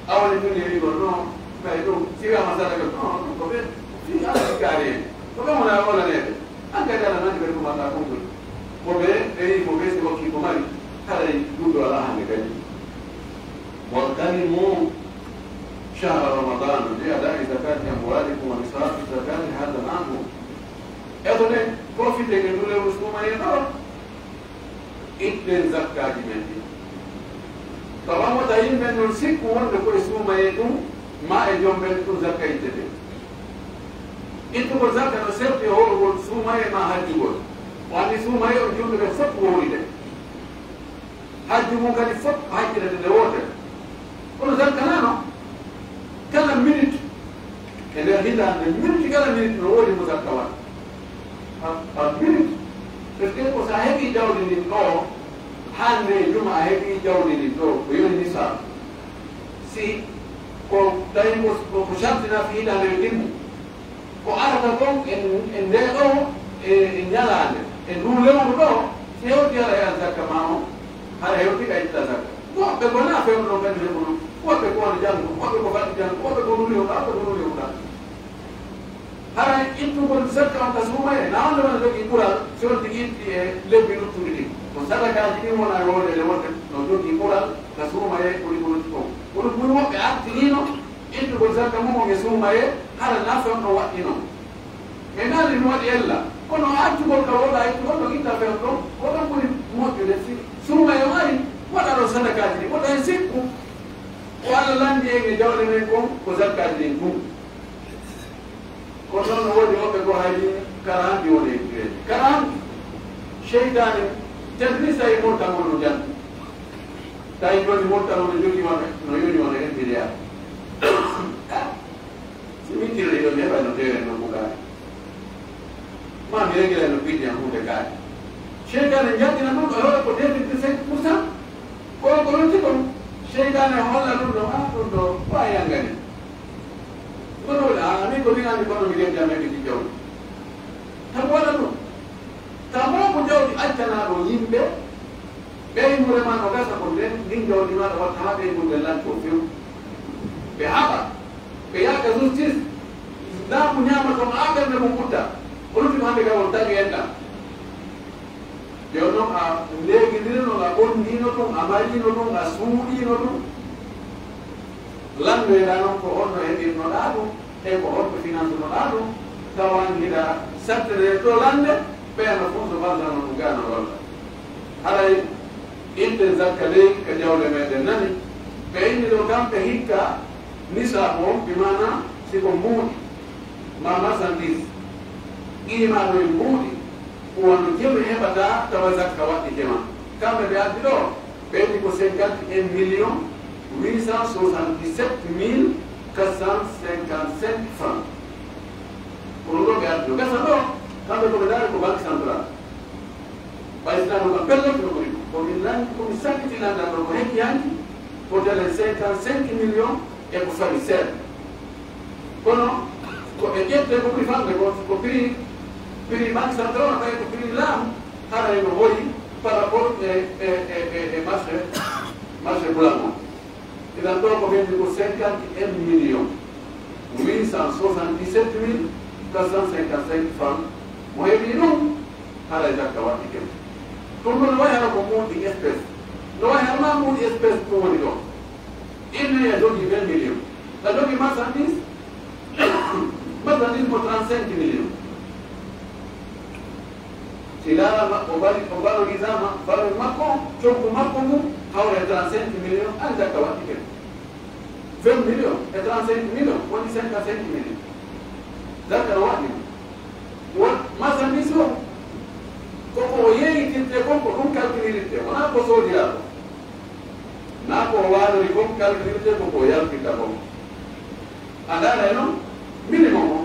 a woni tun e wi'gol, non, ɓay ɗum, si wi'aama sadaka, non, ɗum ko ɓe, fii Allah kaari en, ko ɓe wona olaneede. An kadi, Alla nani ɓe ɗumanɗaa konngol. Ko ɓe, ɓe wi'i ko ɓe si okki ko mari, haray duɗɗo alaa hannde kadi. واغتنموا شهر رمضان بأداء زكاة أموالكم وإصراف الزكاة هذا العام. Etoɗen, profitee e ndu lewru suumayee ɗoo. Itten zakkaaji men ɗin. Tawa wota yimɓe non sikku wonde ko e suumayee ɗum, maa e jom ɓen ɗum zakka ittetee. Ittugol zakka no serti e hoorugol suumayee maa hajjugol. O anndi suumayee on julɓe ɓen fof wowlide. Hajju mum kadi fof hajjirede nde wootere. Kono zakka naa non. Kala minute e nder hitaande, minute kala minute no woodi mo zakka waɗa. Par, par minute. Parce que ko so a heɓii jawdi ndin ɗoo, hannde e juma a heɓii jawdi ndin ɗoo, ko yoni misal. Si ko tawi ko, ko, ko sartina fii hitaande yo timmu. Ko arata kon e, e ndee ɗoo, e, e ñalaande, e nduu lewru ɗoo, si hewti hara e an zakka maa on, hara hewti ka itta zakka. Woɓɓe ko naa fewndo non kadi heɓuno, woɓɓe ko wano janngo, woɓɓe ko faɗi janngo, woɓɓe ko nuli huɗa, woɓɓe ko nuli huɗa. Hara ittugol zakka on ka suumayee, naa wonde wona jogii ɓural, si on tigi itti e lebbi luttuɗi ɗin. Ko sadakaaji ɗin wona e woodeede wonde no jogii ɓural ka suumayee ko ɗi ɓuruti kon. Kono Woɓɓe artiriino ittugol zakka mum on e suumayee, hara naa fewndo waɗɗii non. Ɓe naali no waɗi ella, kono artugol ka wooɗaa ittugol ɗon itta fewndo, ko ɗon ɓuri moƴƴude. Si suumayee on ari, waɗa ɗon sadakaaji ɗin, wota en sikku ko Alla lanndi en e jawle men kon ko zakkaaji ɗin tun. Kono non no woodi woɓɓe goo hay karahanɗi woni e kireeji. Karahanɗi, seytaane teddi tawi murtan on no janti. Tawi jooni murtan on no jogii wano, no yoni wano un milliard. Si min tiri ɗon, mi heɓay no tewen no bugaani. Maa mi regilay no piiji an huunde kaari. Seytaane jantina ɗum e hoore ko deux virgule cinq pour cent. Ko ko lutti kon, seytaane holla ɗum no, ah, ɗum ɗo, ko a yangani. Kono woni, ah, min ko min anndi kono mi ƴetti am heɓi ɗi jawdi. Taw waɗa ɗum. Taw mo ko jawdi accanaaɗo yimɓe, ɓeynguure maa no gasa ko nden, ndin jawdi maa ɗo watta haa ɓeynguure nden lantoo few. Ɓe haɓa, ɓe yaaka justice, laamu ñaama ɗon haa ɓernde mum ɓutta. O lutti mo hannde kay on tawi enɗam. Jooni non a ndeegindirino, a ɓonndiino ɗum, a mariino ɗum, a suuɗiino ɗum. Lanndoyɗaa non ko honno heɓirnoɗaa ɗum, e ko honno finansunoɗaa ɗum, tawa an hiɗa sattinee to lannde, ɓeya no fuu so balda non ɗum gaano walla. Haray itte zakka ley ka jawle meɗen nani, ɓe inni ɗo kamɓe hikka nisaabu on, bi maana si ko mbuuɗi, ma marchandise, qiimaaɗo e mbuuɗi, ko wano jelu heɓata tawa zakka waɗɗike ma. Kamɓe ɓe addi ɗo, ɓe inni ko cinquante et un millions huit cent soixante-dix-sept mille quatre cent cinquante-cinq francs. Ko ɗum ɗo ɓe addi ɗo. Gasa ɗo, kamɓe ko ɓe ndaari ko Banque Centrale. Ɓay si tawno kam pellet no ɓuri ɗum. Ko min lanndi, ko mi sakkiti lanndal ɗo, ko hekki hanki, ko telen cinquante-cinq millions e ko fawi seeɗa. Kono ko ɓe ƴette ko ɓuri famde ko, ko prix, prix banque centrale, ɓay ko prix laamu, haray no hoyi par rapport e, e, e, e, e marché, marché blanc o. Idan ɗo ko ɓendi ko cinquante et un millions huit cent soixante-dix-sept mille quatre cent cinquante-cinq francs. Mo heɓi ɗum, haray zakka waɗɗike. Ɗum ɗo no wayi hara ko mbuuɗi espèce. No wayi hara ma mbuuɗi espèce ɗum woni ɗo. Inne e jogii vingt millions. A jogii marchandise, marchandise mo trente-cinq millions. Si laarama o bari, o valorisaama, valeur makko, coggu makko ngu hawra e trente-cinq millions, an zakka waɗɗike. Vingt millions e trente-cinq millions woni cinquante-cinq millions. Zakka no waɗɗi mo. Won marchandise o, ko ko o yeeyitirte kon, ko ɗum calculirte, wonaa ko soodiraa ko. Naa ko o waalori kon calculirte, ko ko o yaltirta kon. A ndaara e non, minimum o.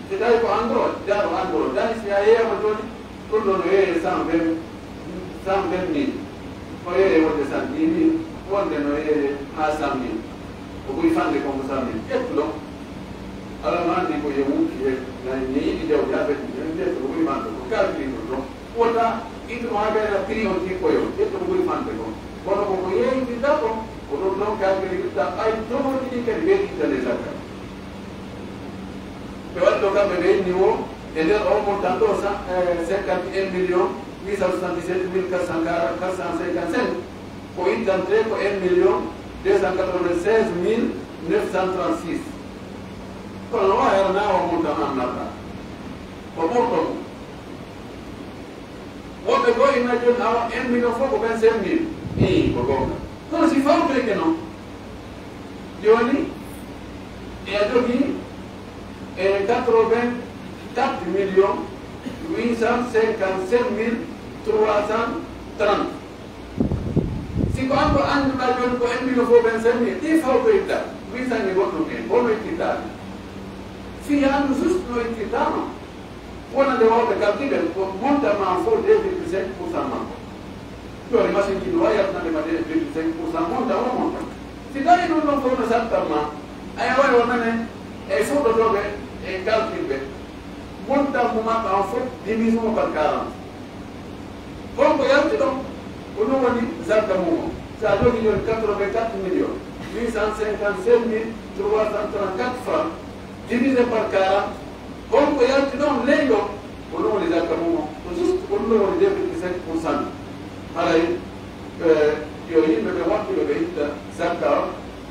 Si tawi ko en gros, jaaro en gros. Dari si a yeeyama jooni, ɗum ɗo no yeeyee cent vingt, cent vingt mille. No yeeyee wonde cent dix mille, wonde no yeeyee haa cent mille. Ko ɓuri famde kon ko cent mille. Ƴettu ɗon. Alaa no anndi ko yo wonki e, na, ne yiɗi jawdi haa ɓe, ɓe ƴettu ko ɓuri famde kon. Calcul ɗum ɗon. Wota ittu mo haa gayna prix on jikkoyo, ƴettu ko ɓuri famde kon. Kono ko ko yeeyindirta kon, ko ɗum ɗon calcul itta, ɓay tolooji ɗin kadi ɓe ittane zakka. Ɓe waɗi ɗo kamɓe ɓe inni wo, e nder o montant ɗo, cent, eh, cinquante et un millions huit cent soixante-dix-sept mille quatre cent quarante, quatre cent cinquante-cinq, ko ittante ko un million deux cent quatre-vingt-seize mille neuf cent trente-six. Kono no waawi hara naa o montant an marɗa. Ko ɓurɗo mo. Woɓɓe goo ina jooni awa un million fof ko vingt-cinq mille. Ii, ko goonga. Kono si fawtoyke non, jooni, e a jogii e quatre-vingt-quatre millions huit cent cinquante-sept mille trois cent trente. Si ko an ko annduɗaa jooni ko un million fof vingt-cinq mille, ɗi fawtoyta, huit cent e goɗɗum en, ko no ittirtaa ɗi? Fii a anndu juste no ittirtaa non. Wonande wawɓe kalkiɓe ko montant ma fof deux virgule cinq pour cent makko. Jooni machine ji no wawi yaltunande ma deux virgule cinq pour cent montant o montant. Si tawi ɗum ɗon fof no sattan ma, aya wawi wonande e fuɗɗotooɓe e kalkiɓe. Montant mo maɓɓe on fof divise mo par quarante. Kon ko yalti ɗon, ko ɗum woni zakka mum on. Si a jogii jooni quatre-vingt-quatre millions huit cent cinquante-sept mille trois cent trente-quatre francs, divisé par quarante, on ko yalti ɗon ley ɗon, ko ɗum woni zakka mum on. Ko juste ko ɗum ɗon woni deux virgule cinq pour cent. Haray, eh, yo yimɓe ɓe wakkilu ɓe itta zakka on,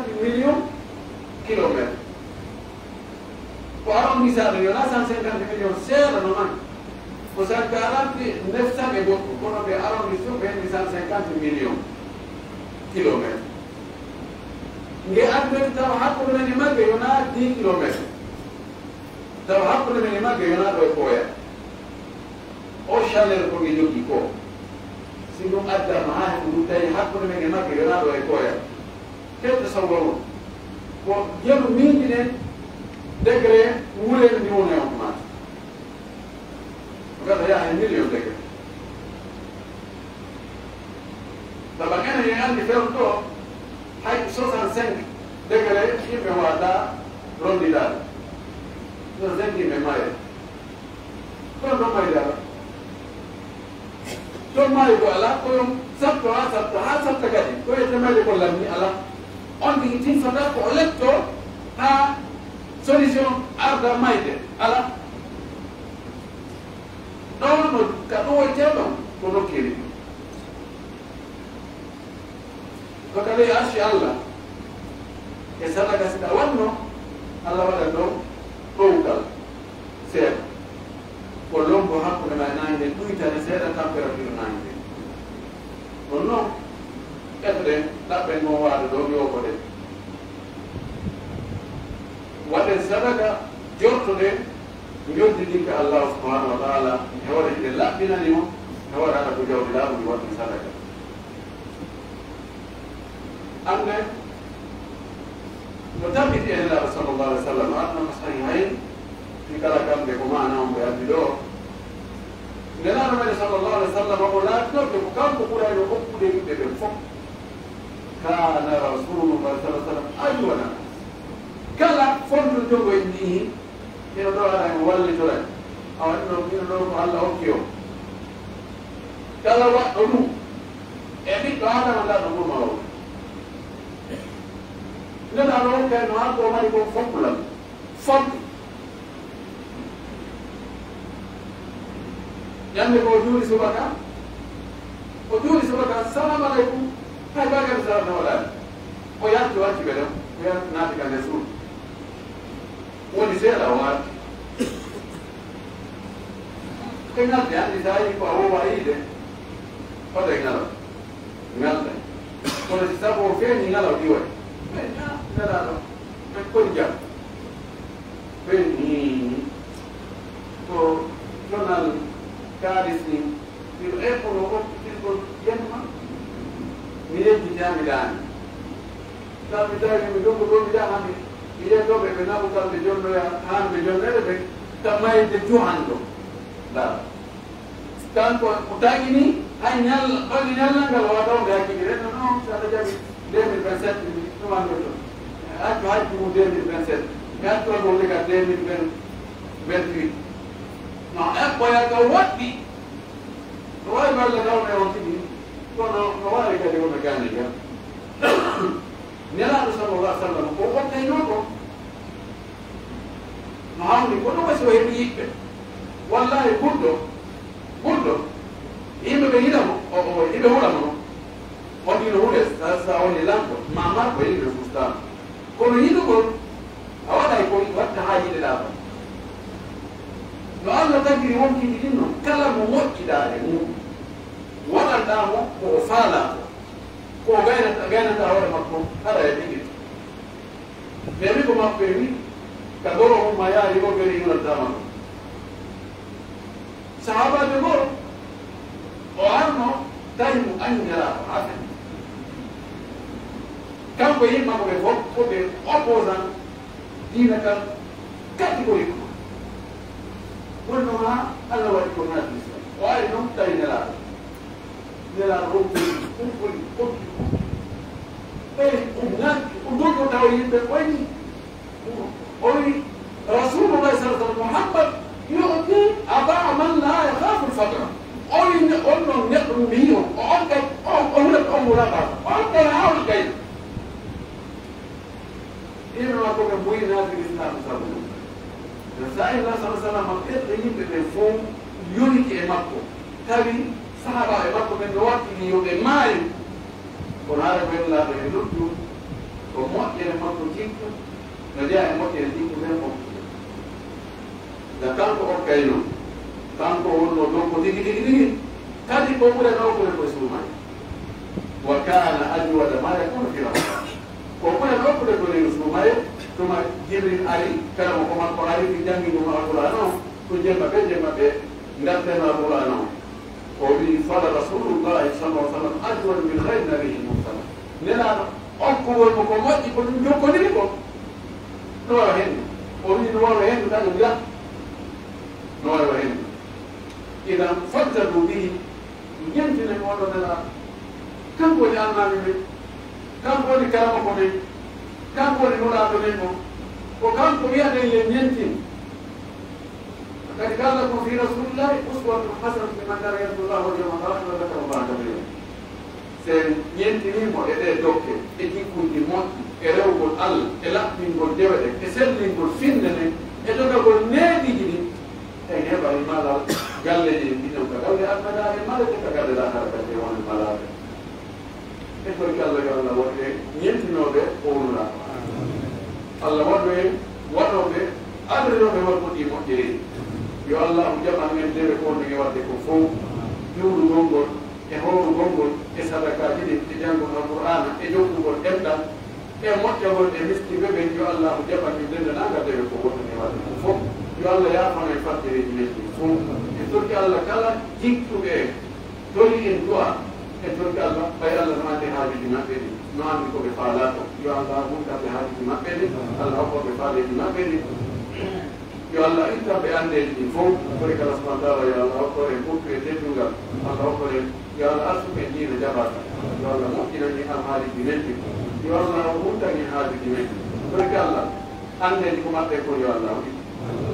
cinquante millions kilomètres. Ko arrondissaaɗo, yo wonaa cent cinquante millions, seeɗa no mari. Ko cent quarante, neuf cent e goɗɗo, kono ɓe arrondissé ɓe heɓi cent cinquante millions kilomètres. Nge addude tawa hakkunde men e magge yo wonaa dix kilomètres. Tawa hakkunde men e magge yo wonaa ɗo e Kooya. O chaleur ko nge jogii ko, si ɗum addaama haa heɓu ɗum, tawi hakkunde men e magge yo wonaa ɗo e Kooya. Kayɗo sawro on, ko jelu miijiɗen degré wuleede ndi woni e on maata. Ko gasa yaha e million degré. Saba enen en anndi fewndo ɗo, hay soixante-cinq degré yimɓe waawataa ronndidaade. Soixante-cinq yimɓe maaya. Kono ɗon mayde alaa. Ɗon maayde alaa, ko yon satto haa satto, haa satta kadi. Ko wiyetee mayde ko lanni alaa. On tigi tinsotaa ko o lettoo haa solution arda mayde alaa. Ɗon no ka ɗum woni ɗon ko nokkeeli ɗin. Ko kadi arshi Allah, e sadaka si ɗa wanno, Allah waɗan ɗon ɗowtal seeɗa. Ko lombo hakkunde ma e naange nden, ɗuytane seeɗa température naange nden. Ɗon non, etoɗen, ɗaɓɓen ngon waade ɗo, yoofoɗen. Waɗen sadaka, jortoɗen, njoddidin ka Allah subhanahu wa ta'ala, e hoore hiɗen laɓɓinani mo, Tawata ko Jawmiraaɗo mi waɗi sadaka. Annde, no tabbiti e Nelaaɗo sallallahu alaihi wasallam, arno ko sahihayn, fi kala kamɓe ko maana on ɓe addi ɗoo. Nelaaɗo men sallallahu alaihi wasallam, o laatinorde ko kanko ɓurayno hokkude yimɓe ɓen fof. Kana Rasulullah sallallahu alaihi wasallam ajwada nas. Kala fontunto ko e nii, hino ɗoo ara himo wallitora. Awa ɗum ɗoo, hino ɗoo ko Alla hokki o. Kala waɗɗo ɗum, e ɓiɗɗo Aadama ndaa ɗo ɓurma o. Nelaaɗo on kay no haa ko o mari kon fof lan. Fof. Ñande ko o juuli subaka, o juuli subaka, "Salamu aleykum." Hay bakar salam na waɗaani. O yalti, o acci ɓe ɗon, o yalti naati ka nder suudu. Woni seeɗa o arti. Ko ñalde anndi sa yii ko a wowa yiide, fota e ŋalaw. Ŋalda. Kono si sabu o feeñi ŋalaw iway. Ɓe ñaa, nelaaɗo. Ɓe koni jam. Ɓe nii ko jonal kaalis ni. Miɗo ekkono okkitirgol yamma. Mi yejjitaami daani. Tawi mi tawi mi ɗum ko ɗum mi jaha mi, mi yettoo ɓe, ɓe naɓu kamɓe jonnoya, haa ɓe jonnere ɓe, ka mayde juhanɗo. Ndaa. Kanko o taƴini, hay ñalla, ɓalli ñalla ngal wata o ɓe hakkille. Renndo non, so Alla jaɓi, deux mille vingt-sept, mi ɗum anndoto. Accu hajju mum deux mille vingt-sept. Mi accu on wonde ka deux mille vingt, vingt-huit. No eɓɓoya ka woɗɗi. No waawi walla tawde on tigi, kono no waawi kadi wonde gaani ga. Nelaaɗo sallallahu alaihi wasallam ko o ottaynoo ko. No hawni ko ɗum wasi o heɓi yiɓɓe. Wallahi, ɓurɗo, ɓurɗo, yimɓe ɓe yiɗa mo, o, o, yimɓe hula mo. On ino hule, sa, sa woni lanɗo, ma, ma ko yimɓe fustaama. Kono yiɗugol, a waɗay ko watta haa yiɗeɗaa kon. No Alla tagiri wonkiiji ɗin non, kala mo moƴƴiɗaa e muɗum, waɗanɗaa mo ko o faalaa kon, ko o gaynata, gaynata hoore makko, hara e tigi. Ɓe wi ko maɓɓe wi, ka goro mum ma yaari o gari yurantama ɗum. Sahaabaajo goo, o arno, tawi mo añi Nelaaɗo haa fenni. Kanko e yimɓe makko ɓe fof, ko ɓe opposant diina kan catégoriquement. Wonno haa Alla waɗi ko naati Islam. O ari noon, tawi Nelaaɗo. Nelaaɗo on kuli, on kuli, on kuli. Ɓay o ŋaaki, o doggo tawa yimɓe ɓayni. O wi, Rasulullah sallallahu alaihi wasallam, Muhammad yu'ti ata man la yakhafu al-faqr. O wi, ne-, on non neɗɗo mo mi yi'i on, o on kay, o, o hulat on mo raɓata. O on kay haawri kay. Yimɓe makko ɓe mbuyi naati Lislaam sabu ɗum. Nde saa'i Nabi sallallahu alaihi wasallam ɓerɗe yimɓe ɓe fow yonike e makko, tawi sahaabaaɓe makko ɓen no wakkili yo ɓe maayu. Kono hara ko Nulaaɗo e luttu, ko moƴƴere makko jikku, no jeyaa e moƴƴere jikku ɓen fow. Nde kanko okkayno, kanko wonno ɗon ko tigi, tigi, tigi. Kadi ko ɓurata okkude ko e suumayee. Wa kana ajwada ma yakunu fi Ramadan. Ko ɓurata okkude ko e suumayee, tuma Jibril ari, karamoko makko ari, ɓe janngi ɗum Alqur'aana on, ko jemma ɓe, jemma ɓe, ngarteno Alqur'aana on. O wi'i, "Fala Rasulullahi sallallahu alaihi wasallam ajwadu min khayri nabiyyin mursala." Nelaaɗo okkugol mo ko moƴƴi, ko ɗum jokkodiri ko. No wara hendu. O wi'i, "No wara hendu, tan wi'a. No wara hendu." Idan, fajjaru bihi, ñentinen on ɗon Nelaaɗo. Kanko woni Almaami men. Kanko woni Karamoko men. Kanko woni Nulaaɗo men on. Ko kanko wi'aten yo ñentin. لقد كان لكم في رسول الله أسوة حسنة لمن كان يرجو الله واليوم الآخر وذكر الله كثيرا. Si en ñentinii mo e ɗee dokke, e jikkuuji moƴƴi, e rewugol Alla, e laɓɓingol dewe ɗen, e sellingol finne nden, e dogagol neediiji ɗin, en heɓay malal galleeji ɗin ɗiɗon ka galle aduna, en malete ka galle laakara kadi, en wona malaaɓe. En torike Alla yo Alla waɗu en ñentinooɓe o wonunaa. Alla waɗu en waɗooɓe, adrinooɓe waɗugol ɗii moƴƴereeji. Yo Alla jaɓan en dewe ko wonɗen e waɗde kon fow, juulugol ngol, e hoorugol ngol, e sadakaaji ɗin, e janngugol Alqur'aana, e jokkugol enɗan, e moƴƴagol e miskinɓe ɓen. Yo Alla jaɓan en denndaangal dewe ko wonɗen e waɗde kon fow. Yo Alla yaafan en fattereeji men ɗin fow. En torike Alla kala jikkuɗo en Toni en du'a, en torki Allah, ɓay Allah no anndi haajuuji maɓɓe ɗin, no anndi ko ɓe faalaa kon. Yo Allah humpita ɓe haajuuji maɓɓe ɗin, Allah hokka ɓe faaleeji maɓɓe ɗin. Yo Allah ittan ɓe anndeeji ɗin fow, torki Allah subhanahu wa ta'ala, yo Allah hokku en ɓuttu e teddungal, Allah hokku en, yo Allah arsuku en diina jaɓaaka, yo Allah moƴƴinan en alhaaliiji men ɗin, yo Allah humpita en haajuuji men ɗin. Torki Allah, anndeeji ko maɓɓe kon, yo Allah ittu.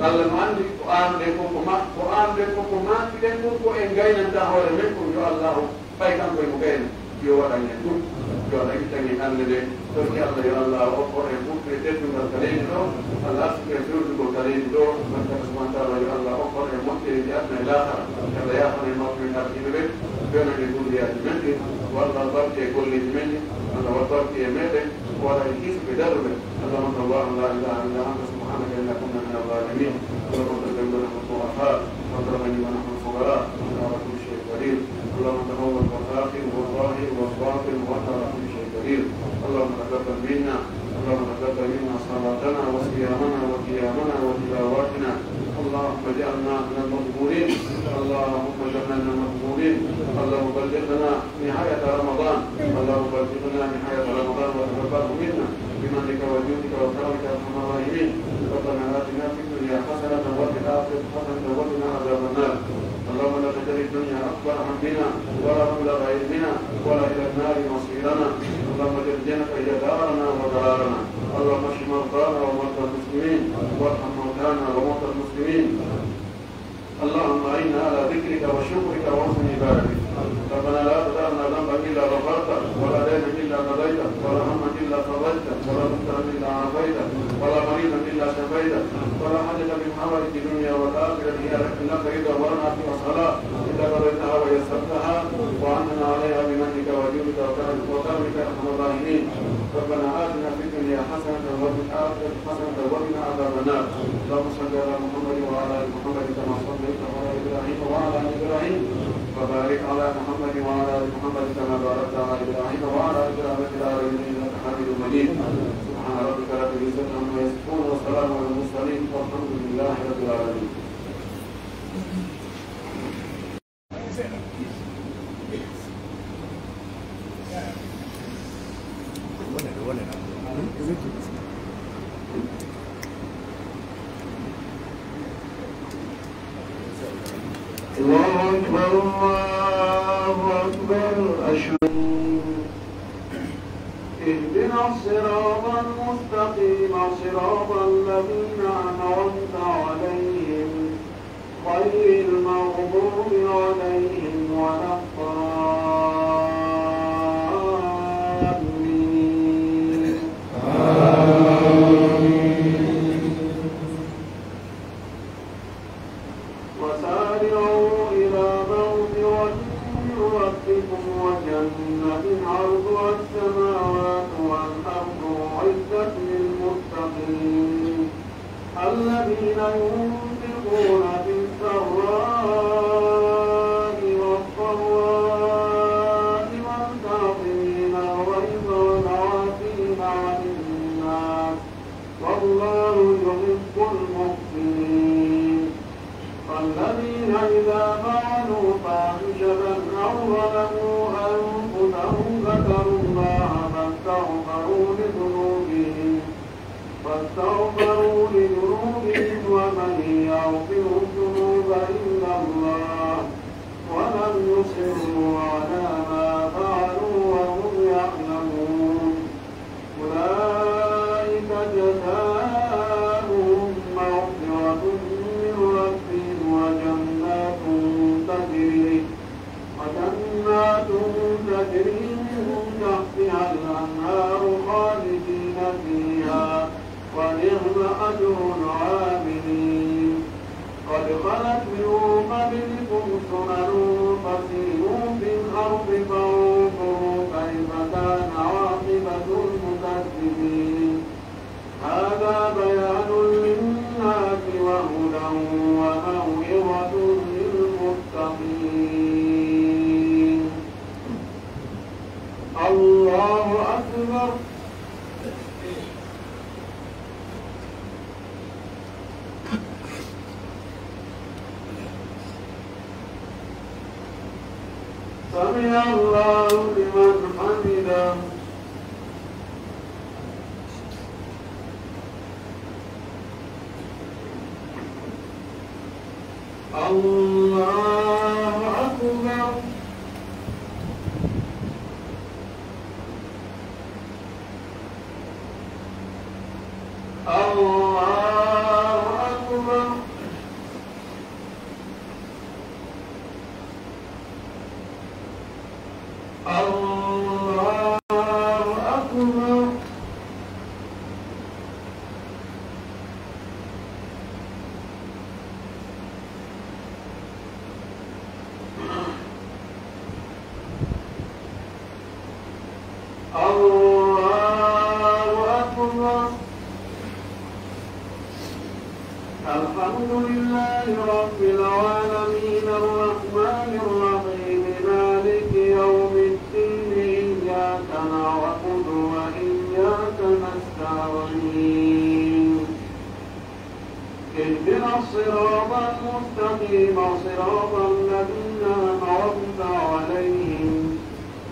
Allah no anndi ko aanuɗen kon, ko ma-, ko aanuɗen kon, ko maantuɗen kon, ko en gaynanta hoore men kon, yo Allahu, ɓay kanko e mo gayna, yo waɗan en ɗum. Yo Allah ittan en annde nden. Torki Allah, yo Allah okko en ɓuttu e teddungal ka leydi ɗoo. Allah arsuku en fewndugol ka leydi ɗoo. Barka Allah subhanahu wa ta'ala, yo Allah okko en moƴƴere ndi aduna e laakara. Allah yaafana en mawɓe men ardiiɓe ɓen. Fewnan en duniyaaji men ɗin. Yo Allah barke e golleeji men ɗin. Allah waɗ barke e meɗen. O waɗa en hisɓe daɗuɓe. اللهم أنت الله لا إله إلا أنت سبحانك إنا كنا من الظالمين. اللهم أنت الغني ونحن الضعفاء، وأنت الغني ونحن الفقراء، وأنت على كل شيء قدير. اللهم أنت الأول والآخر والظاهر والباطن، وأنت على كل شيء قدير. اللهم تقبل منا، اللهم تقبل منا صلاتنا وصيامنا وقيامنا وتلاواتنا. اللهم اجعلنا من المقبولين. اللهم اجعلنا من المقبولين. اللهم بلغنا نهاية رمضان. اللهم بلغنا نهاية رمضان وتقبله منا بمنك وجودك وكرمك يا أرحم الراحمين. ربنا آتنا في الدنيا حسنة وفي الآخرة حسنة وقنا عذاب النار. اللهم لا تجعل الدنيا أكبر همنا ولا مبلغ علمنا ولا إلى النار مصيرنا. اللهم اجعل الجنة هي دارنا وقرارنا. اللهم اشف مرضانا ومرضى المسلمين وارحم موتانا وموتى المسلمين. اللهم أعنا على ذكرك وشكرك وحسن عبادتك. ربنا لا تدع لنا ذنبا إلا غفرته، ولا دينا إلا قضيته، ولا هما إلا فرجته، ولا مبتلى إلا عافيته، ولا مريضا إلا شفيته، ولا حاجة من حوائج الدنيا والآخرة هي لك رضا ولنا فيها صلاح إلا قضيتها ويسرتها وأعنتنا عليها بمنك وجودك وكرمك وكرمك يا أرحم الراحمين. ربنا آتنا في الدنيا حسنة وفي الآخرة حسنة وقنا عذاب النار. اللهم صل على محمد وعلى آل محمد كما صليت على إبراهيم وعلى آل إبراهيم، وبارك على محمد وعلى آل محمد كما باركت على إبراهيم وعلى آل إبراهيم في العالمين إنك حميد مجيد. سبحان ربك رب العزة عما يصفون، وسلام على المرسلين، والحمد لله رب العالمين. الله أكبر، الله أكبر، أشهد. اهدنا الصراط المستقيم، صراط الذين أنعمت عليهم، غير المغضوب عليهم ولا الضالين. آمين. وسارعوا إلى مغفرة من ربكم وجنة عرضها السماوات والأرض أعدت للمتقين. الذين ينفقون في السراء والضراء والكاظمين الغيظ والعافين عن الناس والله يحب المحسنين. والذين إذا فعلوا فاحشة أو ظلموا أنفسهم ذكروا الله فاستغفروا لذنوبهم فاستغفروا لذنوبهم ومن يغفر الذنوب إلا الله ولم يصروا على ما فعلوا وهم يعلمون. أولئك جزاؤهم مغفرة من ربهم وجنات تجري وجنات تجري من تحتها الأنهار خالدين فيها ونعم أجر العاملين. قد خلت من قبلكم سنن فسيروا في الأرض فانظروا سمع الله لمن حمده. الله أكبر. الله أكبر. الله أكبر. الله أكبر. الحمد لله رب العالمين، الرحمن الرحيم، مالك يوم الدين، إياك نعبد وإياك نستعين. اهدنا الصراط المستقيم، صراط الذين أنعمت عليهم،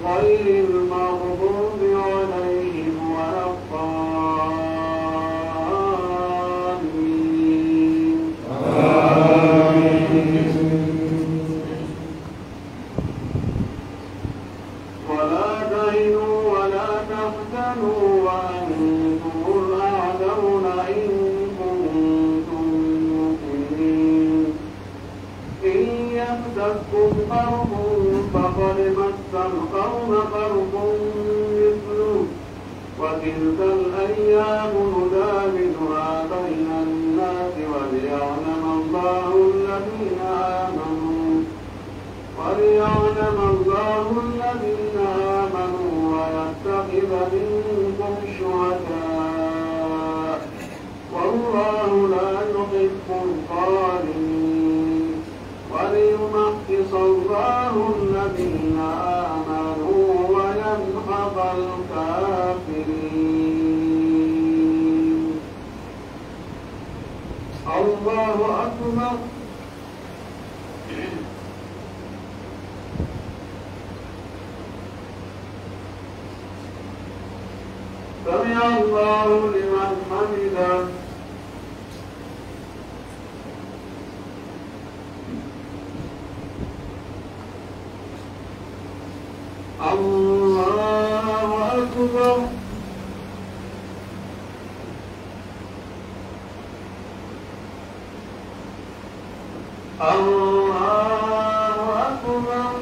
غير المغضوب عليهم ولا الضالين. آمين. ولا تهنوا ولا تحزنوا وأنتم الأعلون إن كنتم مؤمنين. إن يمسسكم قرح فقد مس القوم قرح مثله، وتلك الأيام نداولها بين الناس وليعلم الله الذين آمنوا، وليعلم الله الذين آمنوا ويتخذ منكم شهداء، والله لا يحب الظالمين. وليمحص الله الذين آمنوا ويمحق الكافرين. الله أكبر. سمع الله لمن حمده. الله أكبر. الله أكبر.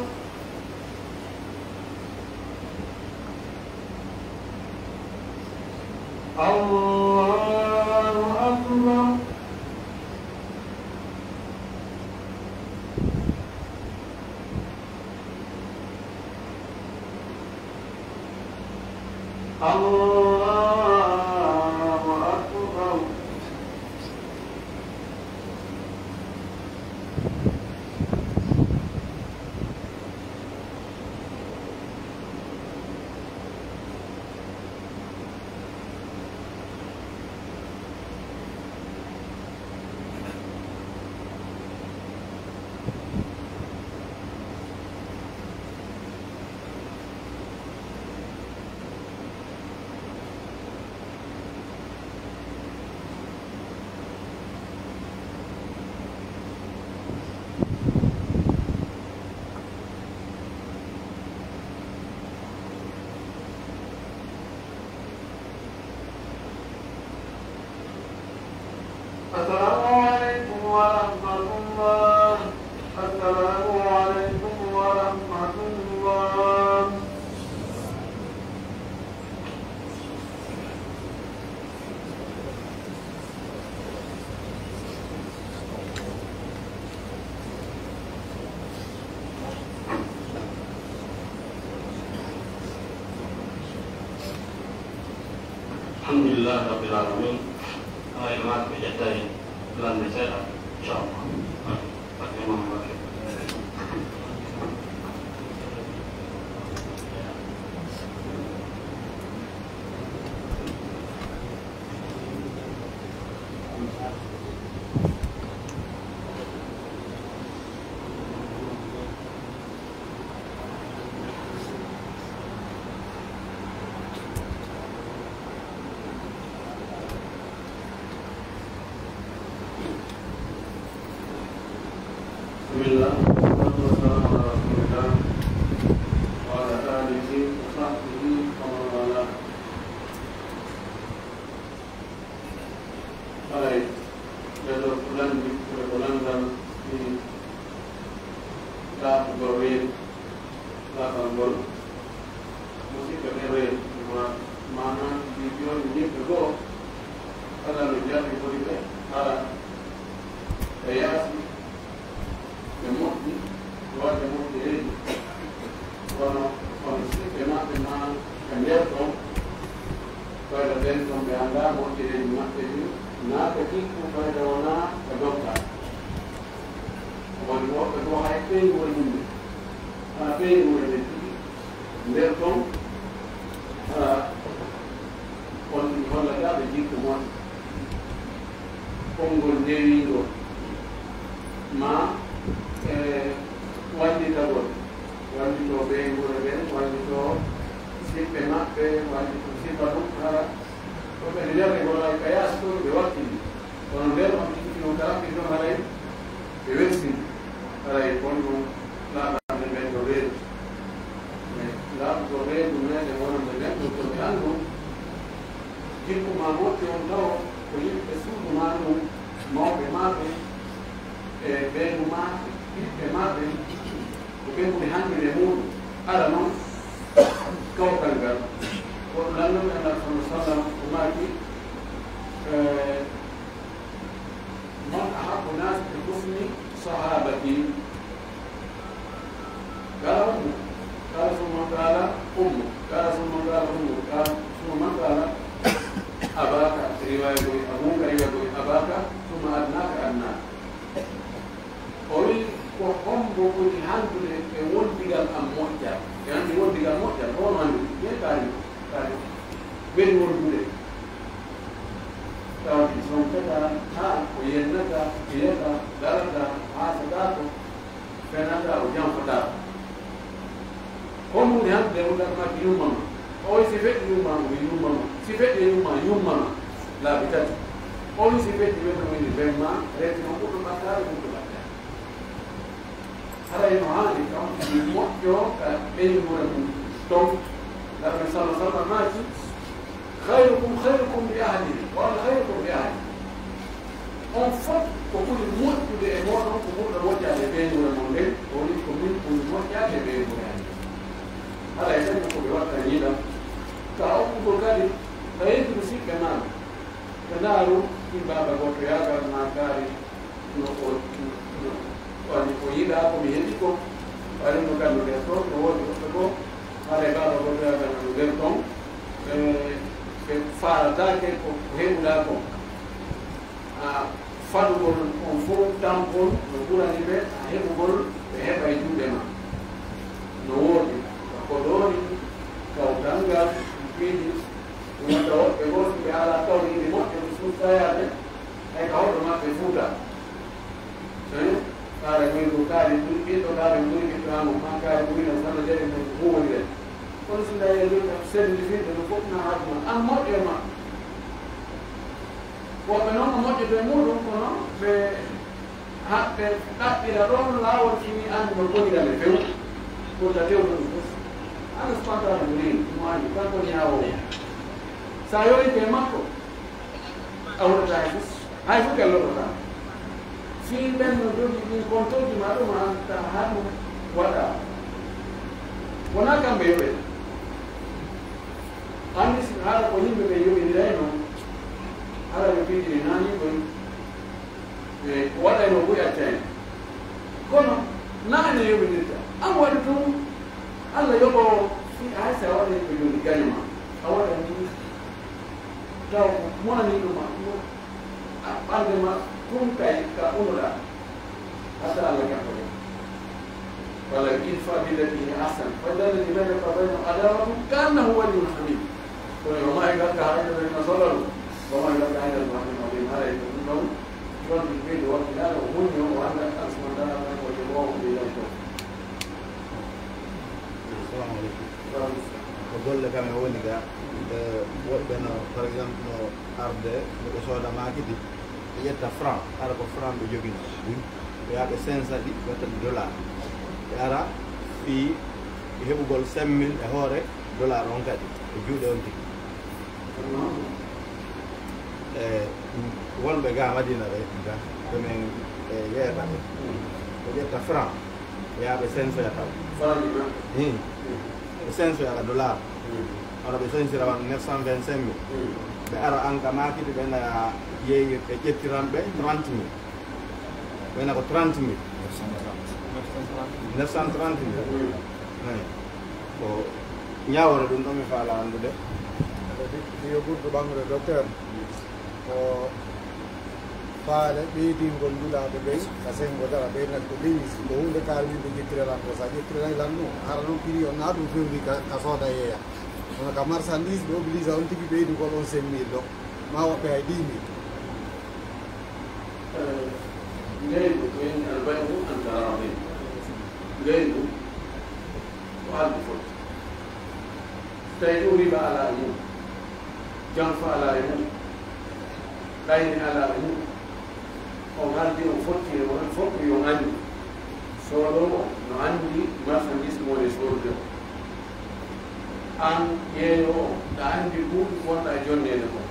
الله أكبر. الله أكبر. السلام عليكم ورحمة الله. السلام عليكم ورحمة الله. الحمد لله رب العالمين. Ay, maa ko ƴettay lannde seeɗa, inchallah. بسم الله، والصلاة والسلام على رسول الله وعلى آله وصحبه ومن والاه. Haray, ɓe ɗo ko lanndi, ɓe ko lanndal fii laaɓugol reedu, laaɓal ngol, musiɓɓe ɓen reedu, ma-, maanaa, ɗi jooni yimɓe goo, Alla no jarribori ɓe, hara e yaasi, ɓe moƴƴi, waɗde moƴƴereeji, kono, kono siɓɓe maɓɓe maa e nder ɗon, fayda ɓen ɗon ɓe anndaa moƴƴereeji maɓɓe ɗin, naa ko jikku fayda wonaa ko nokka. Woni woɓɓe goo hay ɓeynguure mum, hana ɓeynguure nden tigi, nder ɗon, hara on ɗum hollata ɓe jikku moƴƴo. Konngol ndewiingol, maa, e, wallitagol, wallitoo ɓeynguure ɓen, wallitoo siɓɓe maɓɓe, wallitoo sifa ɗum, hara ko ɓe jarribol ka yaasi ɗon ɓe wakkili. Kono nder on tigi ɗum kala ɓe ɗon haray ɓe welsin. Haray kon ɗum laaɓande ɓen ɗo reedu. E laaɓugol reedu meɗen wonande ɓen ɗo to ɓe anndu. Jikku maa moƴƴo on tawo ko yimɓe suudu maa ndun, mawɓe maa ɓen, e ɓeyngu maa, ɓiɓɓe maa ɓen, ko ɓen ɓuri handude e muuɗum. Ara non, kawtal ngal, ko lanɗo men Annabi sallallahu alaihi wasallam o maaki, eh, "Man ahabbu naasi bi husni sahabati." Qala ummu. Qala summa qala ummu. Qala summa qala ummu. Qala summa man qala abaka. Riwaya goy, abuka, riwaya goy, abaka, summa adnaka, adnaka. O wi'i, "Ko hombo ɓuri handude e wondigal am moƴƴal?" E anndi wondigal moƴƴal, ko hono handude? Nden kaari, kaari. Weli wondude. Tawti sonkataa, haa o yennataa, fiyataa, darataa, haasataako, fenataa, o janfataa. Ko mun hannde wonata makki yummama. O si feƴƴi yummama, mi yummama. Si feƴƴi yumma, yummama. Laabi tati. O si feƴƴi wonno woni bemma, reti on ɓurɗo ɓattaare, ɓurɗo ɓattaare. Haray no haani kam, mi moƴƴo ka ɓeynguure mum ton. Nabi sallallahu alaihi wasallam maaki, "Khairukum khairukum li ahlihi, wa ana khairukum li ahli." On fof ko ɓuri moƴƴude e mooɗon ko ɓurɗo moƴƴaade e ɓeynguure mon nden, o woni ko min ɓuri moƴƴaade e ɓeynguure an. Haray ɓen ko ɓe watta ñiiɗam. Ka okkugol kadi, a yejjiti siɓɓe maa ɓe. Ɓe ndaaru ɗin baaba gooto yaagal maa kaari no o, no, wani o yiɗaa ko mi heɓi ko, wani no kan no nder ton, no woodi woɓɓe goo, haray baaba gooto yaagal no nder ton, ɓe, ɓe faalataake ko, ko heɓuɗaa kon. A, fadugol on fof tampon no ɓurani ɓe, a heɓugol ɓe heɓa e juuɗe maa. No woodi, ka Podori, Kawtal ngal, Piiji, ɗum wonta woɓɓe goo, si ɓe alaa tawde inde moƴƴo, ɓe suustayaade, hay ka hoɗo maɓɓe Fuuta. Eh? Kaare ɓuri ko kaari, ɓuri ɓiɗɗo kaari, ɓuri ɓiɗɗo an, maa kaari ɓuri no sanna jare men ko huwondiren. Kono si ndaye leydi am selli fii ɓe no fof na haaju ma. An moƴƴo e ma. Woɓɓe noon no moƴƴoto e muuɗum, kono ɓe haɓɓe ɗaɓɓira ɗoon laawol fini an no bonira ɓe few. Ko ta tewto ɗum fof. An spontan mo ni, mo ani, kanko ni haa o. Sa yoyike e makko, a wurata hay fof. Hay fof kellotoɗaa. Fii ɓen no jogii ɗin kontooji ma ɗum an ta haɗu waɗa. Wonaa kamɓe yoɓete. Anndi si hara ko yimɓe ɓen yoɓindirayno, hara ɓe piɗiri naani koy, ɓe waɗayno buy accayno. Kono naa ene yoɓindirta. An waɗi tun, Alla yoɓoowo, fii hay si a waɗay ko jooni gaño ma, a waɗa ni, taw ko monaniiɗo ma, a ɓalnde ma tun kay ka unuɗaa, hatta Alla jaɓoto. Wala idfa billati hiya ahsan, fa idha alladhi baynaka wa baynahu adawatun ka annahu waliyyun hamim. Kono wa ma yulqaha illa alladhina sabaru, wa ma yulqaha illa dhu hazzin azim. Haray ko ɗum ɗon, ɗon ɓeydo wakkilaaɗo, o muñño, o annda, Alla subhanahu wa ta'ala, kanko o jaɓoowo, o ɓeydanto. Assalamu alaikum. Ko golle kam e woni ga, eh, woɓɓe no, par exemple, no arde, no ɓe sooda maakiti, ɓe ƴetta franc, hara ko franc ɓe jogino. Ɓe Yaa ɓe sensa ɗi, ɓe watta ɗi dollar. Ɓe ara fii heɓugol cinq mille e hoore dollar on kadi, e juuɗe on tigi. E, wonɓe ga Madina ɓe, ga, ɓe men, e, yeeta ɓe. Ɓe ƴetta franc, ɓe yaa ɓe sensoya taw. Franc ni ma? Hmm. Ɓe sensoya ka dollar. Hmm. Hono ɓe sensira wan neuf cent vingt-cinq mille. Hmm. Ɓe ara an ka maakiti ɓe na yeeyi, ɓe ƴettiran ɓe trente mille. Ɓe na ko trente mille. Neuf cent trente mille. Hmm. Eh. Ko ñaawore ɗum ɗo mi faala anndude. Yo ɓurdu ɓamre, docteur. Ko faale ɓeydingol nulaaɓe ɓen ka senngo dara ɓe natti ko lewis, ko huunde kaari min ɓe ƴettirani lan ko, so a ƴettirani lan ɗum, hara non prix on na ɗum fewndi ka, ka sooda yeeya. Kono ka marchandise ɓe oblige on tigi ɓeydugol on cinq mille ɗo, ma woɓɓe hay dix mille. Eh, ngaygu ko en albay'u an taraadin. Ngaygu ko haalde foti. So tawii ɗum riba alaa e mum, janfa alaa e mum, ɗayni alaa e mum, on haaldi on fotti e on fof yo anndi. Soodoowo no anndi marchandise mo woni soodude o. Aan yeeyoowo, ɗa anndi buuɗi ko wonɗa e jonneede kon.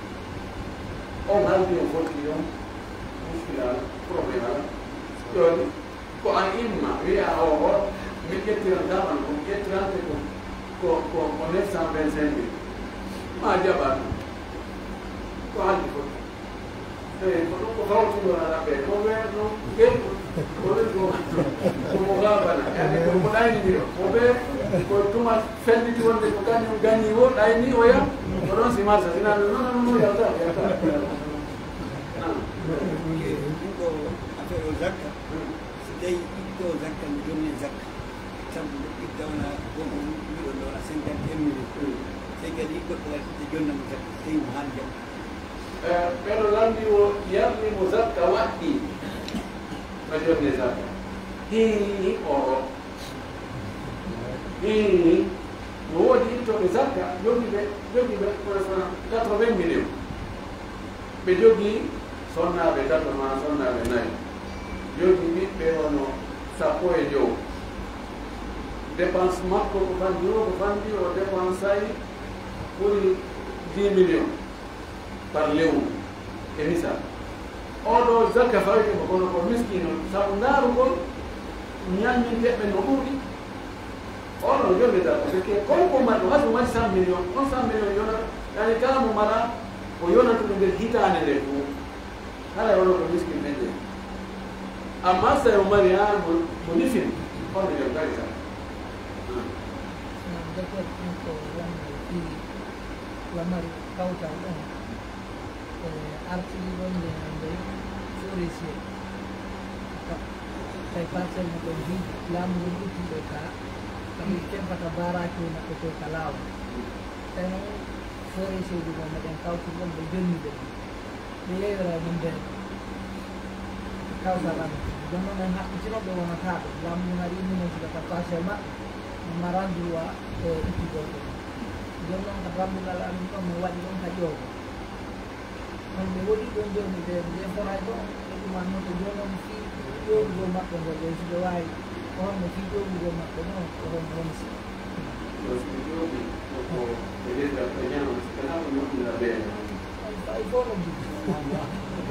On haaldi on fotti on, muskila alaa, problème alaa. Jooni, ko an imma, wi'a o, o, mi ƴettiranta on, ko mi ƴettirante ko, ko, ko, ko neuf cent vingt-cinq mille. Ma jaɓa ɗum. Ko haaldi fof. Eey, ko ɗum ko fawtindo alaa ɓe. Ko ɓe no ngel, ko ɓe ko, ko mo gaabana. Yaani ko, ko ɗayni mi o. Ko ɓe, ko tuma felliti wonde ko kañum gani o, ɗayni o ya. Ko ɗon si marsa, si naan, non, non, non, yalta, yalta. Ah. Ɗum ko affaire o zakka. Hmm. Si tawii ittoowo zakka no jonnee zakka, sabu itta wona ko wi'uɗon ɗoo a cinquante et un millions. Hmm. Sey kadi goɗɗo waɗi itte jonna mo zakka, so tawii mo haani jam. Eh, ɓeɗo lanndi o yarni mo zakka waɗɗi no jonnee zakka. Hii, o, o. Hii, no woodi ittooɓe zakka, jogii ɓe, jogii ɓe, par exemple, quatre-vingts millions. Ɓe jogii sonnaaɓe tato maa sonnaaɓe nayo, jogii ɓiɓɓe hono sappo e jowo. Dépense makko ko fanɗi o, ko fanɗi o dépensay ɓuri dix millions par lewru, e misal. Oo ɗoo zakka fawii mo kono ko miskiino, sabu ndaarugol ñamminteeɓe no ɓuri. On no jonnita, parce que kon ko mari, hay so mari cent millions, on cent millions yona, yani kala mo mara, o yonata ɗum nder hitaande nden fof. Kala e onon ko miskin ɓen nden. Amma so tawi o mari, haa mo, mo nifin, on no jom kadi tan. Ah. Naam, docteur, ɗum ko wonde fii lamari kawtal ɗon. E artiri wonde hannde forestier ka, kay parcelle mo ɗon ndi laamu ngun itti ɓe ka, ka ɓe kebbata baaraakiwol maɓɓe to ka laawol. Tawi noon forestier ji mo meɗen kawtiri ɗon ɓe jonni ɓe ɗon. Ɓe yeeyora e ɗum ɓe kawtal amen. Jooni noon en haɓɓitino ɓe wonata ɓe. Laamu ngun ari minen sika ka parcelle maɓɓe. Mo maran droit e ittugol ɓe. Jooni noon ka tribunal amen ɗon min waɗi ɗon ka ƴeewgol. Kono ɓe woɗii ɗon jooni, ɓe, ɓe foray ɗon, ɓe ɗuman noon, ɓe jooni on fii ƴoogugol maɓɓe ngol, ɓe si ɓe waawi, ko honno fii ƴoogugol maɓɓe ɗon, ko honno woni si? Ko si ɓe ƴoogi, ko, ko ɓe leydi ɓe ñaama, si ɓe naɓa moƴƴina ɓe. On fay fof no jogii.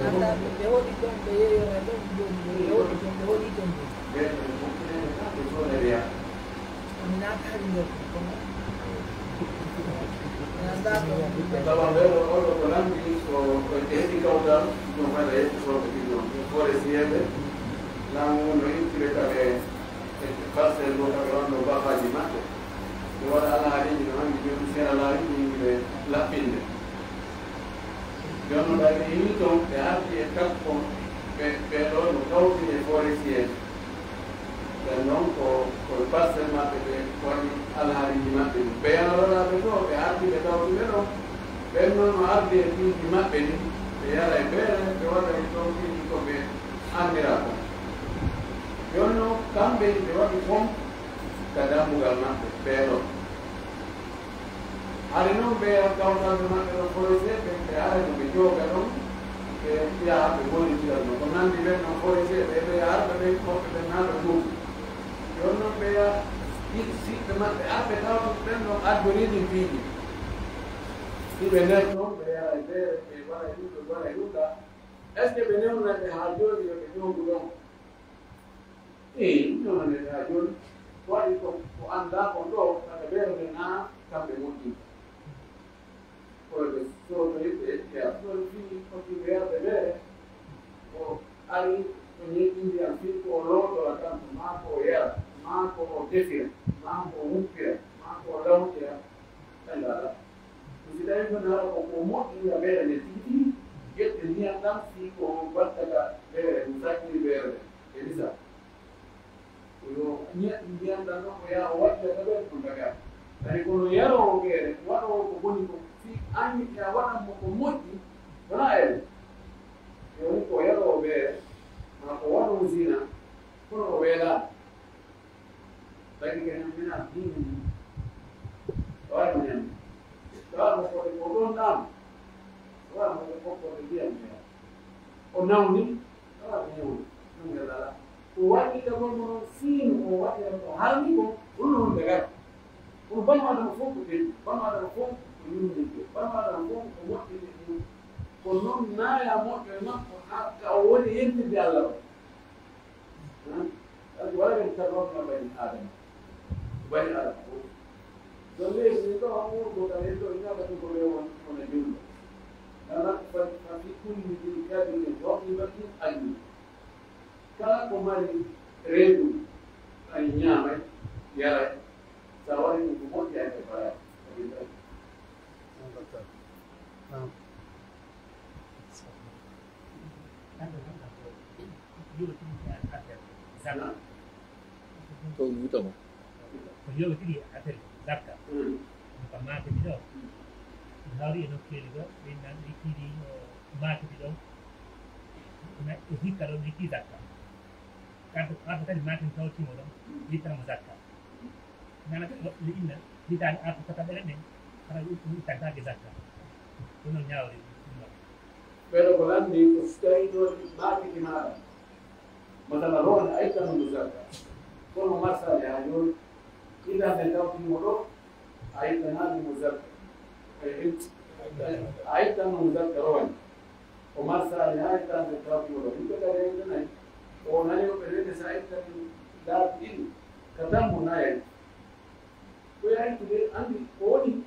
Anndaa ɓe, ɓe woɗii ɗon, ɓe yeeyoray ɗon, jooni ɓe, ɓe woɗii ɗon, ɓe woɗii ɗon jooni. Ɓe, ɓe moƴƴinay ɓe tan, ɓe soodayɓe yaha. Mi naataali nder ɗum, kono mi anndaa ko mi Tawa ɓeeɗo, oɗo ko lanndi ko, ko e heɓi kawtal, ɗum fayda yettotooɓe ɗin ɗon. Ɓe forestier ɓe, laamu ngun no ittire ka ɓe, e parcelle goo ka ɓe wonno bafaaji maɓɓe. Ɓe waɗa alhaaliiji no anndi jooni seralaaji ɗin ɓe laɓɓinde. Jooni no ɓay ɓe yii ton, ɓe arti e takko, ɓe, ɓeeɗo no kawti e forestier. Ɓen non ko, ko e parcelle maɓɓe ɓe waɗi alhaaliiji maɓɓe ɗin. Ɓe yanoronaaɓe to, ɓe arti ɓe tawti ɓe ɗon. Ɓen non no ardi e piiji maɓɓe ɗin, ɓe yara e beere, ɓe waɗa e ton piiji ko ɓe anndiraa kon. Jooni non, kamɓe ɓe waɗi kon ka dambugal maɓɓe, ɓeeɗo. Hari non ɓe kawtalɓe maɓɓe ɗon forestier ɓen, ɓe ara no ɓe jooga ɗon, Ɓe yaha ɓe gollidira no ko nandi ɓen non forestier ɓe, ɓe yaha ɓe ɓen korɓe ɓen naata duuɓi. Yon non ɓe yaha yiɗi siɓɓe maɓɓe arɓe tawata ɓen non addoriɗin piiji. Hiɓe nder non ɓe yaha e beere ɓe waɗa e ɗum ɓe waɗa e ɗum ɗa. Est ce que ɓe newna ɓe haa jooni yo ɓe ñoogu ɗon? Eey, ɗum woni haa jooni. Ko waɗi ko, ko anndaa kon ɗoo, kamɓe ɓeeɗo ɓe naa kamɓe moƴƴinta. Kono ɓe soodoyi ɓe ƴeewa. Ɗum woni fii foti weerde meere, o ari, o ñeeɓi ndiyam fii ko o lootora kanko, maa ko o yara, maa ko o defira, maa ko o wuppira, maa ko o lawƴira, ɓe ngaɗa. Ko si tawii ko nara ko, ko moƴƴinta beere nden tigi tigi, ƴette ndiyam ɗam fii ko watta ka beere, ɗum sakkiri beere nden. E misal, ko yo ñeɗɗo ndiyam ɗam ɗon, o yaha o waɗɗira ka ɓen ɗon daga. Kadi kono yaroowo beere, waɗoowo ko boni ko, fii an yiɗi a waɗan mo ko moƴƴi, wonaa ere. Yo woni ko yaroowo beere, maa ko waɗoowo zina, kono o weelaama. Tagi ke ñammina diine ni. Ɗo waɗi mo ñamde. Ɗo waɗi mo fode ko ɗon ɗaano. Ɗo waɗi mo fode ko fode ndiyam ndiyam. O nawni. Ɗo waɗi mo ñawni. Ɗum welala. Ko waɗi ka gonɗo noon siinu o waɗira ko harmi ko. Ɗum no wonde kadi. Kono banu adama fof ko ɓeɗi. Banu adama fof ko yurminde. Banu adama fof ko moƴƴinde ɗum. Ko noon naaya moƴƴo e makko haa ka o woni yentirde Allah o. Alhaji wala ɓen tan wonno bani Adama. Bani Adama fof. Ɗon leydi ndin ɗo, on wurgo ka nden ɗo, ina ka ɗum ko ɓe won, wona julɗo. Kala fa, fa fi kulli dhi kabidin raqibatin ajri. Kala ko mari reedu, ay ñaamay, yaray. Sa waɗi ɗum ko moƴƴi, ay ko faray. Kadi ɗon. Naam. Ko yowitiri affaire zakka. Ko yowitiri affaire zakka. Ko maakidi ɗo. Mi hawri e nokkeeli ɗo, ɓe nan ɓe kiidi o maakidi ɗo. Na e hikka ɗo ɓe kii zakka. Kadi, kadi kadi maakidi tawtimo ɗo, ittana mo zakka. Nana ɓe ɗo, ɓe inna, hitaande artu ko taɓere ɗen, hara ɗum, ɗum ittantake zakka. Ko non ñaawri ɗum ɗo. Ɓeɗo ko lanndi ko si tawi ɗo maakiti maaɗa. Masala rowane a ittan mo zakka. Kono marsali haa jooni, hitaande tawti mo ɗo, a ittanaali mo zakka. E, e, a ittan mo zakka rowane. O marsaali haa ittaande tawti mo ɗo. Yimɓe kadi e nayi. O nani o ɓe rende sa ittani laabi ɗiɗi. Ka tammo nayayi. Ko yaaytude anndi ko woni.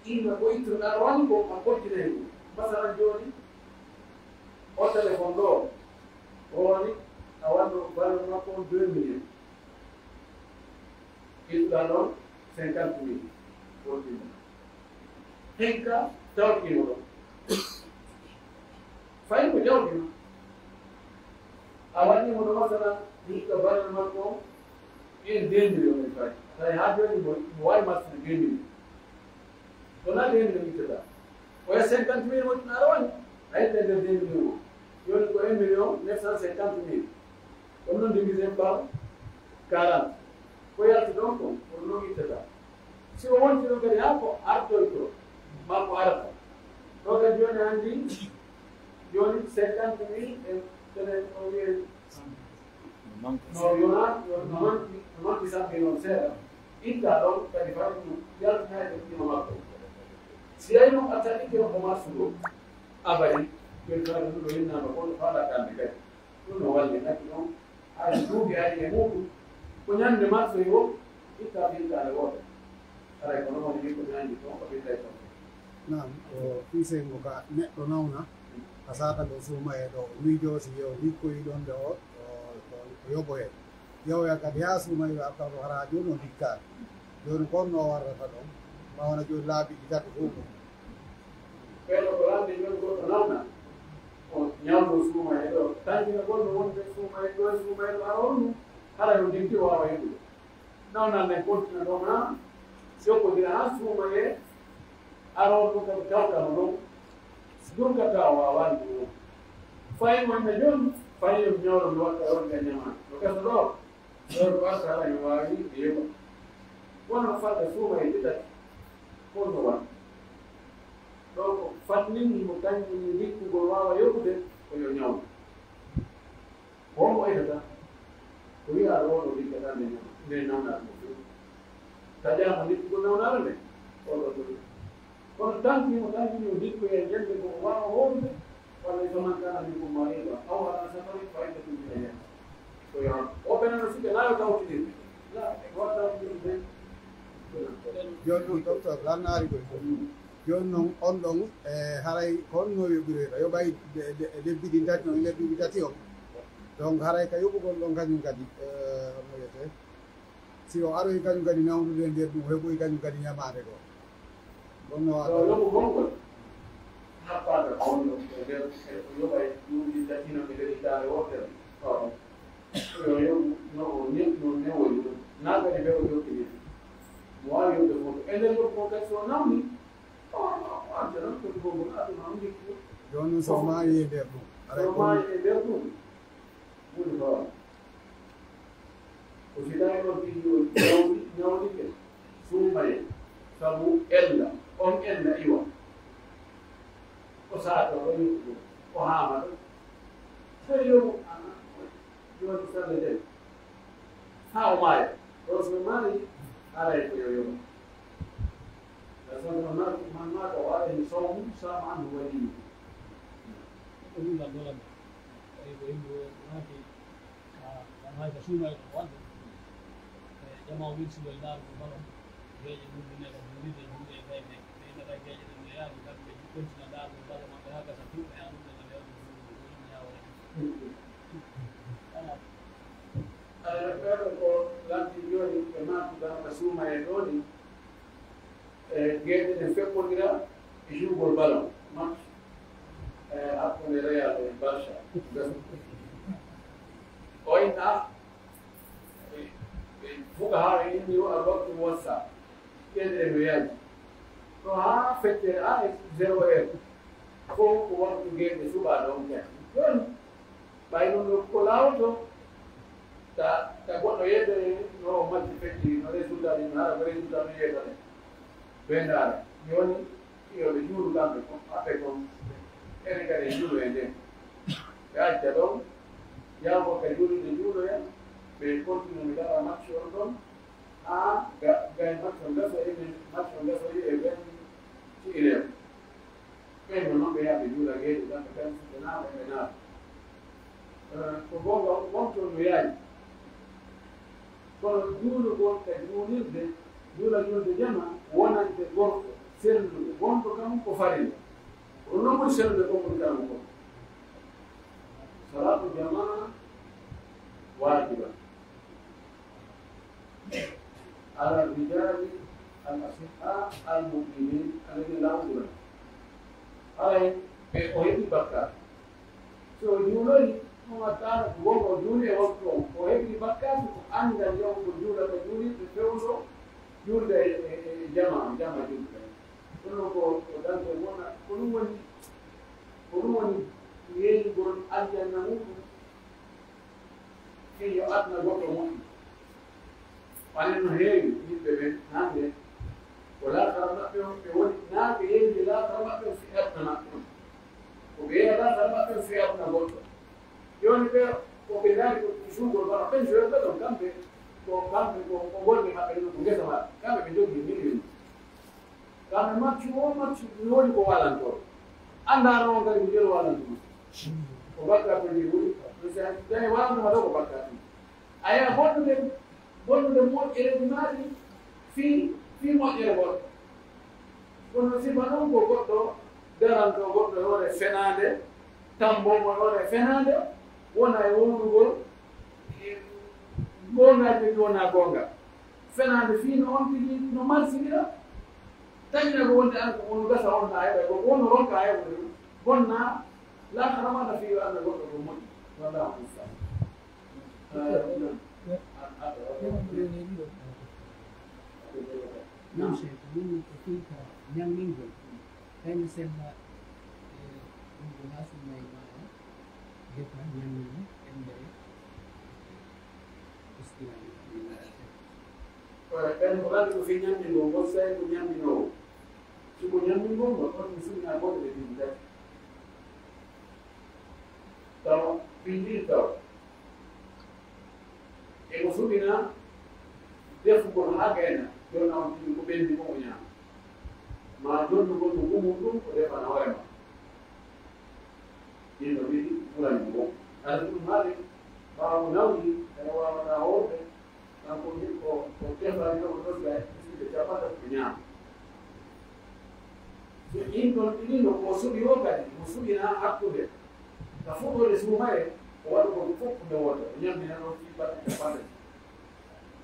Inna ko ittuɗaa woni ko a pottinay ko. Masalan jooni, o téléphone ɗo, o woni a wanno valeur makko on deux millions. Ittuɗaa ɗon cinquante mille. Pottinɗaa. Hikka tawti mo ɗon. Fay ko jawdi ma. A waɗi mo no masalan, hikka valeur makko on, en deux millions en fay. Tawi haa jooni mo, mo waawi marsude deux millions. Kono deux millions ittata. Oya cinquante mille woni ɗum aɗa woni. A itta e nder deux millions o. Jooni ko un million neuf cent cinquante mille. Ɗum non divisé par quarante. Ko yalti ɗon kon, kono non ittata. Si o wonti ɗon kadi haa ko artoyto, maa ko arata. Ɗo kadi jooni anndi, jooni cinquante mille e tene o wi'en no yona, no manti, no manti sanke noon seeɗa. Itta ɗon kadi fati ɗum yaltina e ɗima makko. Si yahi noon a taƴike ko marsuɗo, abadi, ɓen kadi ɗum ɗo innama ko ɗo faɗa kamɓe kadi. Ɗum no walli, naki ɗon, hay duuɓi ari e muuɗum, ko ñande marsoy woo, itta ɓiltaare woote. Haray ko noon woni ko ñande toon, ko ɓiltay toon. Naam, ko fii senngo ka neɗɗo nawna, ka saata ɗo suumayee ɗo, o miijoo si yo liggoyi ɗon ɗo, o, o, o, o yoɓoyee. Yewoya kadi haa suumayee ɓe arta ɗo hara jooni o liggaaki. Jooni kon no o warrata ɗon, ma wona jooni laabi ɗi tati fof ɗum. Ɓeɗo ko lamde jooni goɗɗo nawna, o ñawndo suumayee ɗo, tangina gonɗo wonde suumayee ɗo e suumayee ɗo, hara on ɗum, hara yo ndinti o waawa heɓude. Nawna men kontina ɗo ma, jokkodira haa suumayee, aroon ɗum kadi tawta mo ɗon, durgata o waawaani ɗum won. Fayin wonde jooni, fayin yo ñawɗo mi watta ronde ñamaa. No gasa ɗo, ɗo ko arta hara mi waawi mi heɓa. Wona falta suumayee ɗi tati, kon no won. Ɗoo ko fannin himo tanƴini likkugol waawa yoɓude, ko yo ñawlu. Won mo etata, ko wi'aa ɗoo, ɗoo likkata nde ñaw-, nde nawnaare mo few. Taƴaama likkugol nawnaare nde, oo ɗoo ɗoo. Kono tanki mo tanki yo likkoye ñande ko o waawa wowlude, walla faman kana minkum maridan aw ala safarin fa iddatun min ayyam. Ko yo o ɓenano sikke laayo tawtiɗirde. La, wata ɗum ɓen. Jooni non, docteur, lannaari koy. Jooni non, on ɗon, e, haray ko honno yoɓiroyta? Yoɓay de, de, lebbi ɗin tati non, lebbi ɗin tati on. Donc, haray ka yoɓugol ɗon kañum kadi, e, honno wiyetee? Si o aroyi kañum kadi nawnude e nder ɗum, o heɓoyi kañum kadi ñamaande goo. Ɗum no waɗa. Yo yoɓu konngol. Happaaka konngol e nder, e ko yoɓay duuɓi tati non e nder hitaande wootere. Yo yoɓu no o ne-, no newoyi non. Naa kadi ɓe o yoɓi ni. Mo waawi yoɓde fof. E nder yoɓu kon kadi so o nawni, o, o, o arta non, ko konngol aduna on jikku. Jooni non so o maayi e nder ɗum. So o maayi e nder ɗum. Woni hoore. Ko si tawi on tigi on ñawli-, ñawlike, suumaye, sabu ella, on ella iwa. O saato, o yutto, o haama ɗo. Tawi yo mo, ah, jooni salla den. Haa o maaya. Ɗo so maayi, haray ko yo yoɓu. Nde sonno man, man maata o alayhi sawmu, saama anhu waliyuhu. Ko ɗum lan dolan. Tawi ko yimɓe o naati, a, a naati ka suumayɗo o wadde. E, jamaa o wilsi ɗo e daarugol balo. Geeƴe mum ne ka juulirde, juulde e gayne. Ɓe ina ka geeƴe ɗen no yaani, kamɓe kontina daarugol balo maɓɓe haa gasa duuɓi, haa ɗum ɗen no yaani, ko yimɓe yaa waɗa. Alaa. Alaa, ɓeeɗo ko lanti jooni, ɓe maatuɗaa ka suumayee ɗoo ni. E, geeƴe ɗen feɓɓondira e jugol ballon, match, e, hakkunde Real e Barça. O inna, e, e, fuqahaa en inni, al waqtu muwassa. Geeƴe ɗen no yaaji. Ɗo haa feccere, haa e zéro heure. Fof ko waqtu geeƴe suɓaa ɗon kadi. Ɗon Ɓay ɗun ɗoo ko laawoto, ta, ta goɗɗo yeetere no o majji feƴƴi, no résultat ɗin, hara ko résultat no yeetata. Ɓe ndaara, jooni, yo ɓe juulu kamɓe kon, aɓɓe kon, enen kadi en juulu e nden. Ɓe acca ɗon, yaha ko ka juulirde juuloya, ɓe continue mi dara match on ɗon, haa ga, gay match on gasoyi, enen match on gasoyi e vingt ci ileer. Ɓen no non ɓe yaha ɓe juula geeƴe, kamɓe kadi si ɓe naata, ɓe naata. Eh, ko goonga, on ton no yaaji. Kono juulugol ka juulirde, juula juulde jama, wonande gorko, sellude, wonɗo kam ko farilla. Ko non woni sellude ko woni kala mo gorko. Salaatul jamaa waajiba. Ala rijali al asiha al mu'minin alladhina la udhra. Haray ɓe o heɓi bakkaatu. Si o juuloyi, on wattaano ko wonko o juuli e waktu on. O heɓi bakkaatu ko anndal yahu ko juula ka juulirde fewndo juulde e, e, e jama, jama juulde. Ɗum ɗon ko, ko dante wona, ko ɗum woni, ko ɗum woni yeeyugol aljanna muɗum. Fii yo aduna goɗɗo moƴƴu. Wano no heewi yimɓe ɓen hannde, ko laakara maɓɓe on, ɓe woni, naa ɓe yeeyde laakara maɓɓe on fii aduna maɓɓe on. Ko ɓe yeeya laakara maɓɓe on fii aduna goɗɗo. Jooni ɓe, ko ɓe ndaari ko suugol bana, ɓen jowerɓe ɗon, kamɓe, ko kamɓe, ko, ko golle maɓɓe ɗon, ko ngesa maɓɓe. Kamɓe ɓe jogii million. Kamɓe maccu o, maccu no woni ko walantoo. Anndaano on kadi ko jelu walantu ɗum. Ko bakkaatu ndi woni, ko si a tawi walantuma ɗo ko bakkaatu. A yi'a bonnude, bonnude moƴƴereeji maa ɗin fii, fii moƴƴere goɗɗo. Kono sifa non ko goɗɗo daranto goɗɗo e hoore fenaande, tambo mo e hoore fenaande, wona e wowlugol, e goongaaji ɗi wonaa goonga. Fenaande fii no on tigi no marsindira, taƴina ko wonde an ko on gasa on na a heɓa, ko on ronka a heɓa ɗum, bonna laakara ma na fii yo annda goɗɗo ko moƴƴi. Wallaahu musta'an. Ah, naam. Naam. Naam, Sheikh, min ko fii ka ñammingol. Tawi mi sella, e, ɗum ko haa sunnay maaya, gefa ñammina, ɓennere, istilaali. Ɓen ko ɓanndi ko fii ñammingol, ngol sa'i ko ñamminoowo. Suɓo ɲammingo ngol, on mi suɓina goɗɗe ɗe duuɓi tati. Tawa, pinndiri tawa. E mo suɓina defugol haa gayna, jonna on tigi ko ɓenndi ko o ɲaama. Maa jonnugol mo gumol ɗum, o defana hoore ma. Ɗin no wi'i ɓurani mo. Anas ibn Maalik, ɓaawo nawyi, ene waawataa hoorde, kanko ni ko, ko tefaani o ɗon ga e miskiiɓe capanɗe ko ɲaama. So ɗin ɗon ɗiɗi no ko suɓi o kadi, mo suɓina hakkunde. Ka fuɗɗoode suumayee, o waɗugol fof nde wootere, o ɲammina ɗon fii balɗe capanɗe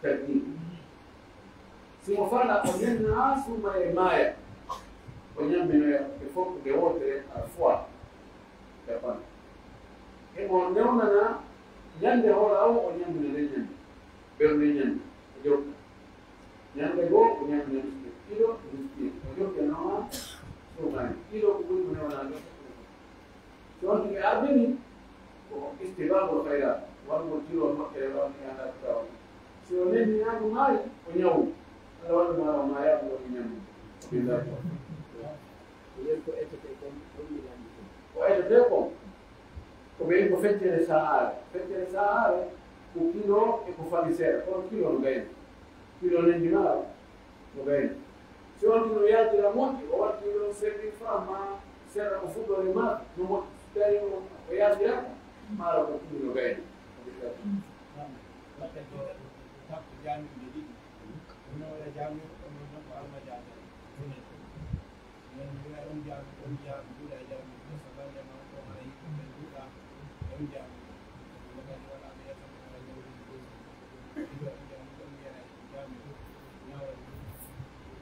tati. Si mo faalaa, o ɲammina haa suumayee maaya, o ɲamminoya ɓe fof nde wootere à la fois. Capanɗe. Himo newnana ɲande hoolaawo, o ɲammina nden ɲande. Ɓernde ɲande, o jokka. Ɲande goo, o ɲammina miskiino. Ɗiɗo, miskiino. O jokka noon suumayee. Ɗiɗo ko ɓuri mo newnanaade. Si on tigi ardini, ko istibaqul khayrat, waɗugol tilol moƴƴere, waɗugol anndaa ko tawon. Si o nenninaama maayi, o ɲawu. Alla waɗu maa o maayaama, o ɲamu. Billahi. Ko yen ko etete kon, ɗum mi lanndi kon. Ko etete kon, ko ɓe ko feccere sa'aare. Feccere sa'aare, ko kilo e ko fali seeɗa. Kono kilo no gayna. Kilo nenninaama, no gayna. Si on tigi no yaltira moƴƴi, o watti ɗon cinq mille francs maa seeɗa ko fuɗɗoore maa, no moƴƴi. Si tawi o, o yaltiraaka, maaro ko ɗum no gayna.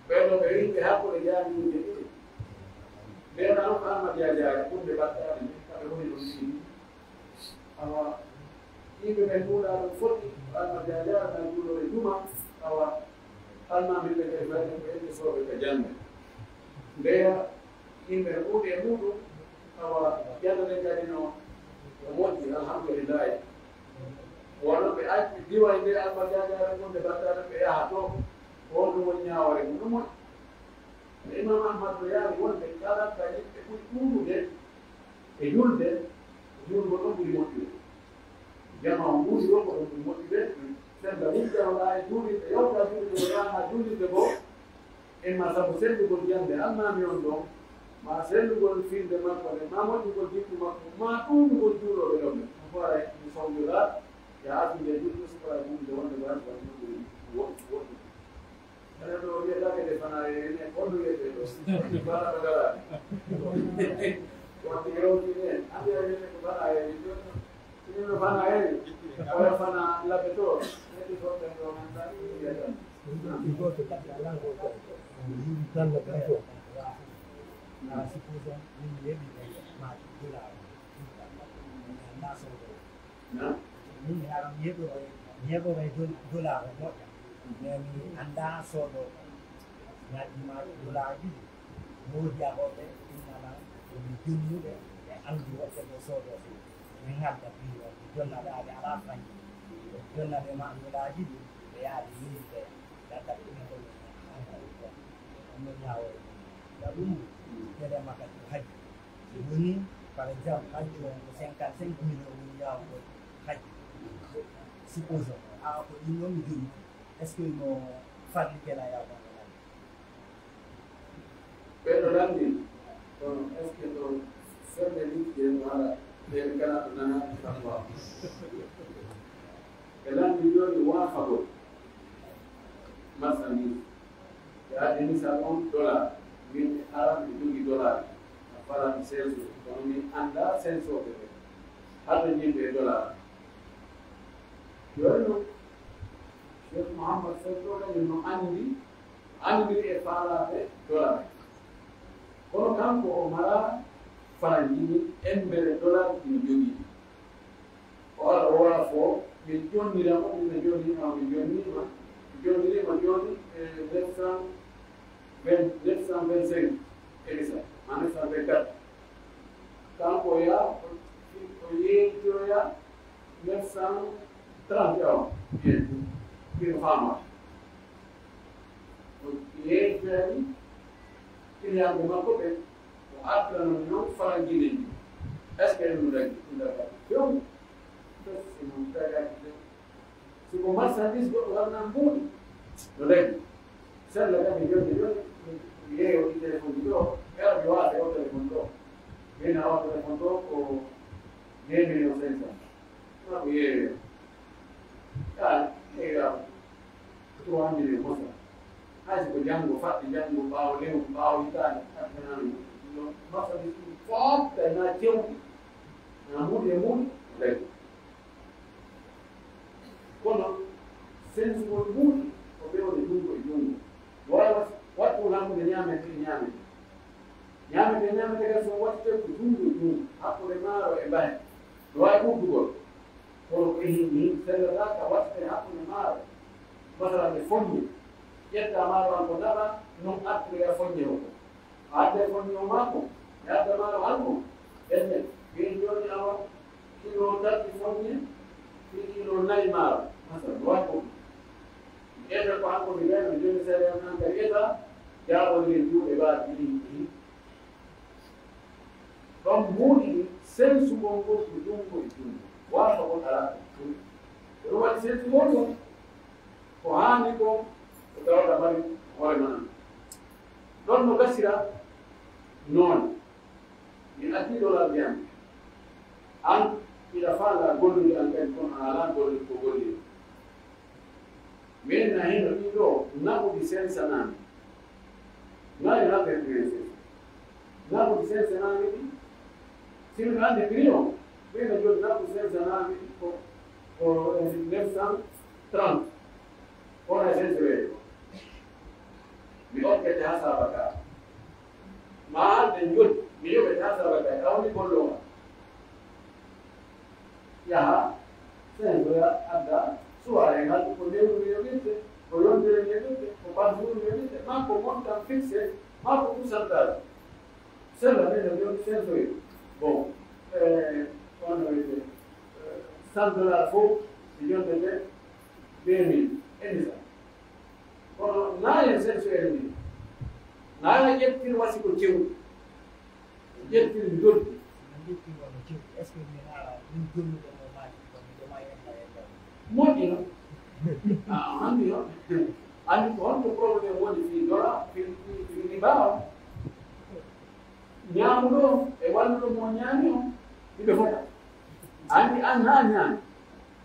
Ɓen no ɓe wi'i ɓe hakkunde jaami'uuje ɗiɗi. Ɓen no Alma Jaajaare, ɓurnde battaade, kamɓe woni ɗon ɗiɗi. Awa, yimɓe ɓen ɗuuɗaa ɗon foti, Alma Jaajaare ɓen ɗuuɗoo e juma, awa, almaami ɓe kadi fayde ko ƴettotooɓe ka jannde. Ndeya, yimɓe ɗuuɗi e muuɗum, awa, jannde nden kadi no, no moƴƴi, alhamdulillahi. Wano ɓe acci diway nde Alma Jaajaare ɓurnde battaade, ɓe yaha to, ko honɗum woni ɲaawoore mum? No moƴƴi. Imam Ahmad no yaari wonde kala ka yimɓe ɓuri ɗuuɗude e julde, ko julgol on ɓuri moƴƴude. Jamaa on ɓuri ɗon ko ɗon ɓuri moƴƴude, senda wujjanoɗaa e juulirde, yawta juulirde ko yahanaa juulirde goo, imma sabu sellugol jannde almaami on ɗon, maa sellugol fiilde makko nden, maa moƴƴugol jikku makko, maa ɗuuɗugol juulooɓe ɗon ɓen. Ɗum ko aray mi sowjoɗaa, ya artu nde julde, suka juulde wonde ko hannde woni moƴƴude, woɗɗude. Enen ɗo wi'etaake nde fanaa yeeyi, ne kon no wi'etee ɗo. Fanaa ko daraade. Wonde yewtini en. Hannde a wi'etee ko fanaa yeeyi. Jooni non, si min no fanaa yeeyi, oya fanaa labbe to. Heddi fof ɓen ɗo men tan, wi'eten. Ɗi gooto ɗiɗi alaa gooto. Tan no ɗi fof. Supposons, min mi yeeɓi ɓe ma dulaa. Mi anndaa soodo. Min mi ara mi yeɓoray, mi yeɓoray dol-, dollar o moƴƴa. Mais mi anndaa soodo. Mi addi ma dollar ɗiɗi. Woodi ahooɓe innana ko mi jonnuɓe ɓe anndi woɓɓe ko soodo. Mi ngadda biro, mi jonna ɗaade alaa fanyi. Mi jonna ɓe ma dollar ɗiɗi, ɓe yaade yimɓe ɓe gadda ɓe ɗum ko mi anndaa ɗum ko. Ɗum no ñaawore ɗum. Ɗum kede makka ko haji. Woni, par exemple, hajju on ko cinquante-cinq millions woni yaawugol hajju. Supposons, a ko ɗin non mi jogii. Est-ce que no farlike la yaawugol hajju? Ɓe no lanndi, kono est-ce que ɗon ferde liɗɗi en no haɗa? Ɓen kala ɗo nana fatwa. Ɓe lanndi jooni waafagol marchandise. Yaade misal on dollar, min mi ara mi jogi dollar, a fala mi senso, kono mi anndaa sensooɓe ɓe. Haɗo yimɓe e dollar. Jooni non, Cheikh Mouhammad Sow ɗo kañum no anndi, anndi e faalaaɓe dollar. Kono kanko o maraa faranji ni embere dollar ɗi jogii. O ara, o wara fo, min jonnira mo, min jonnima, min jonnima, min jonnirima jooni e neuf cent vingt, neuf cent vingt-cinq, e misa, ma neuf cent vingt-quatre. Kanko ya, o, o yeejoya neuf cent trente et un, bien, bien, fama. O yeejoya ni, Clientɓe makko ɓen, o artirano non faranjiiɗen ɗin. Est-ce que ɗum dagi? Ɗum dagaki few. Fes si non dagaki few. Si ko marchandise goɗɗo waɗana mbuuɗi, no dagi. Sella kadi jonde joni, mi yeeyo ɗi téléphone ji ɗo, kala mi waasa o téléphone ɗo. Min hawa téléphone ɗo ko deux millions cinq cents. Ma ko yeeyo. Yaa, yeeyo. Trois millions masala. Hay si ko janngo, faɗɗi janngo, ɓaawo lewru, ɓaawo hitaande, addanano mo. Ɗum ɗon, marchandise ɗum fof, tawi na cewɗi, na mbuuɗi e mbuuɗi, ley. Kono, sensugol mbuuɗi, ko bewde junngo e junngo. No waawi wat-, waɗtu hakkunde ñaamete e ñaamete. Ñaamete, ñaamete kadi so waɗtete ko junngo e junngo, hakkunde maaro e mbahe. No waawi ɓurdugol, kono ko e hin, hin sellata ka waɗtete hakkunde maaro. Masalan, e foññe, ƴetta maaro an ko naɓa, non artiroya foññe o ko. A adda foññe o maako, e adda maaro an ko. Ɓenne, ɓen jooni awa, kilo tati foññe, fii kilo nayi maaro. Masalan, no waawi ko. Ƴetta ko an ko mi gayno, jooni sariya an kadi ƴetta, jaabondiren juuɗe baaɗi ɗiɗi. Ɗon muuɗi ɗin, sensugol ngol ko junngo e junngo, waafagol alaa ɗon tun. Ko ɗum waɗi sensugol ngol, ko haani kon, ko tawata mari hoore maa. Ɗon no gasira noone. Mi addii ɗo laɓi an. An, hiɗa faalaa gollude an kadi, kono a alaa gollude ko golli. Min na hino ɗin ɗo naɓuɗi sensanaami. Nayi na ɓe prix sensa. Naɓuɗi sensanaami ɗi. Si miɗo anndi prix on, min na joni naɓuɗi sensanaami ɗi ko, ko neuf cent trente. Kono e sensa weeyo. Mi okkete haa saabaka. Maa haalde njoddi, mi yoɓete haa saabaka. Tawni golloowa. Yaha, senndoya, adda, suware ngal, ko lewru mi yoɓirte, ko yontere mi yoɓirte, ko par jour mi yoɓirte, maa ko montant fixé, maa ko pourcentage. Sella men no joni sensoye. Bon, eh, on no wiyete, eh, cent dollars fof, si yondete deux mille, e misal. Kono naa en sensoye ni, naa ƴettir wasi ko cew. Ƴettir njoddi. Moƴƴi no. Ah, anndi no. Anndi ko honto problème woni fii dola, fii, fii, fii riba on. Ñaamuɗo on e walluɗo mo ñaami on, hiɓe fota. Anndi an naa ñaami,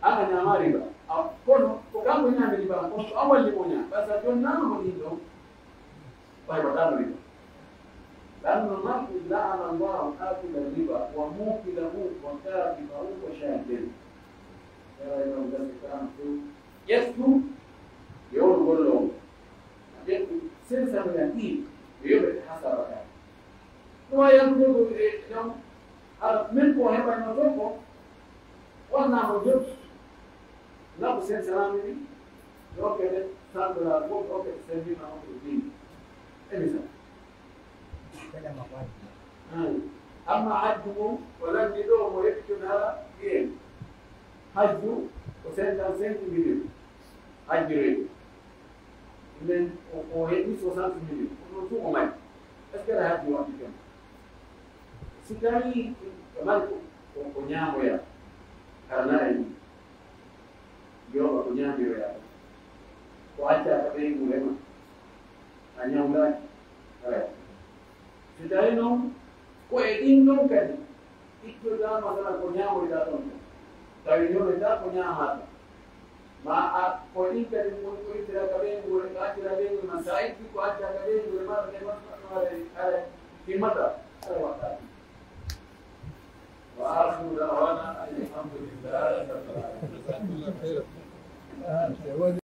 an a ñaama riba. A, kono ko kanko ñaami riba on, kono ko an walli mo ñaami. Parce que jonnaa mo ɗin ɗon, ɓay waɗaano riba. Lanno maaki, "La'ana Allahu aakila riba wa muukilahu wa kaafi'ahu wa shaahidayhi." Yara imam gasi karam to ƴettu yewru gollo on. A ƴettu sensano yan ɗi, ɓe yoɓete hasaba ka. Ɗum a yaltude ko e ɗon, hara min ko heɓanno ton ko, wonnaa mo jot. Naɓu sensanaami ɗi, ɗo kede santoraa fof, ɗo kede sendima on ko ɗin. E misal. Kadi ama ko addi. Hmm. Amma hajju mum, ko lanndi ɗo, mo heɓi tun hara, ɗiyen. Hajju ko cinquante-cinq millions. Hajju reedu. Men o, o heɓi soixante millions. Ko ɗum fof o mari. Est-ce que aɗa hajju waɗde jam? Si tawii ɓe mari ko, ko, ko ñaamoya, hara naɗa yiɗi. Yoɓa ko ñaamiroya. Ko accaa ka ɓeyngu rema. A ñawlaaki. Hara. Si tawii non, ko e ɗin ɗon kadi, ittoɗaa, masalan, ko ñaamoyɗaa ɗon ɗon. Tawi ñonoyɗaa ko ñaamaaɗaa. Ma a, ko ɗin kadi ko, ko ittira ka ɓeyngu, ko accira ɓeyngu, ma sa itti ko acca ka ɓeyngu, ma ɗo ɗen waɗa, waɗa, waɗa, himmata, aɗa waɗa. Wa akhiru da'wana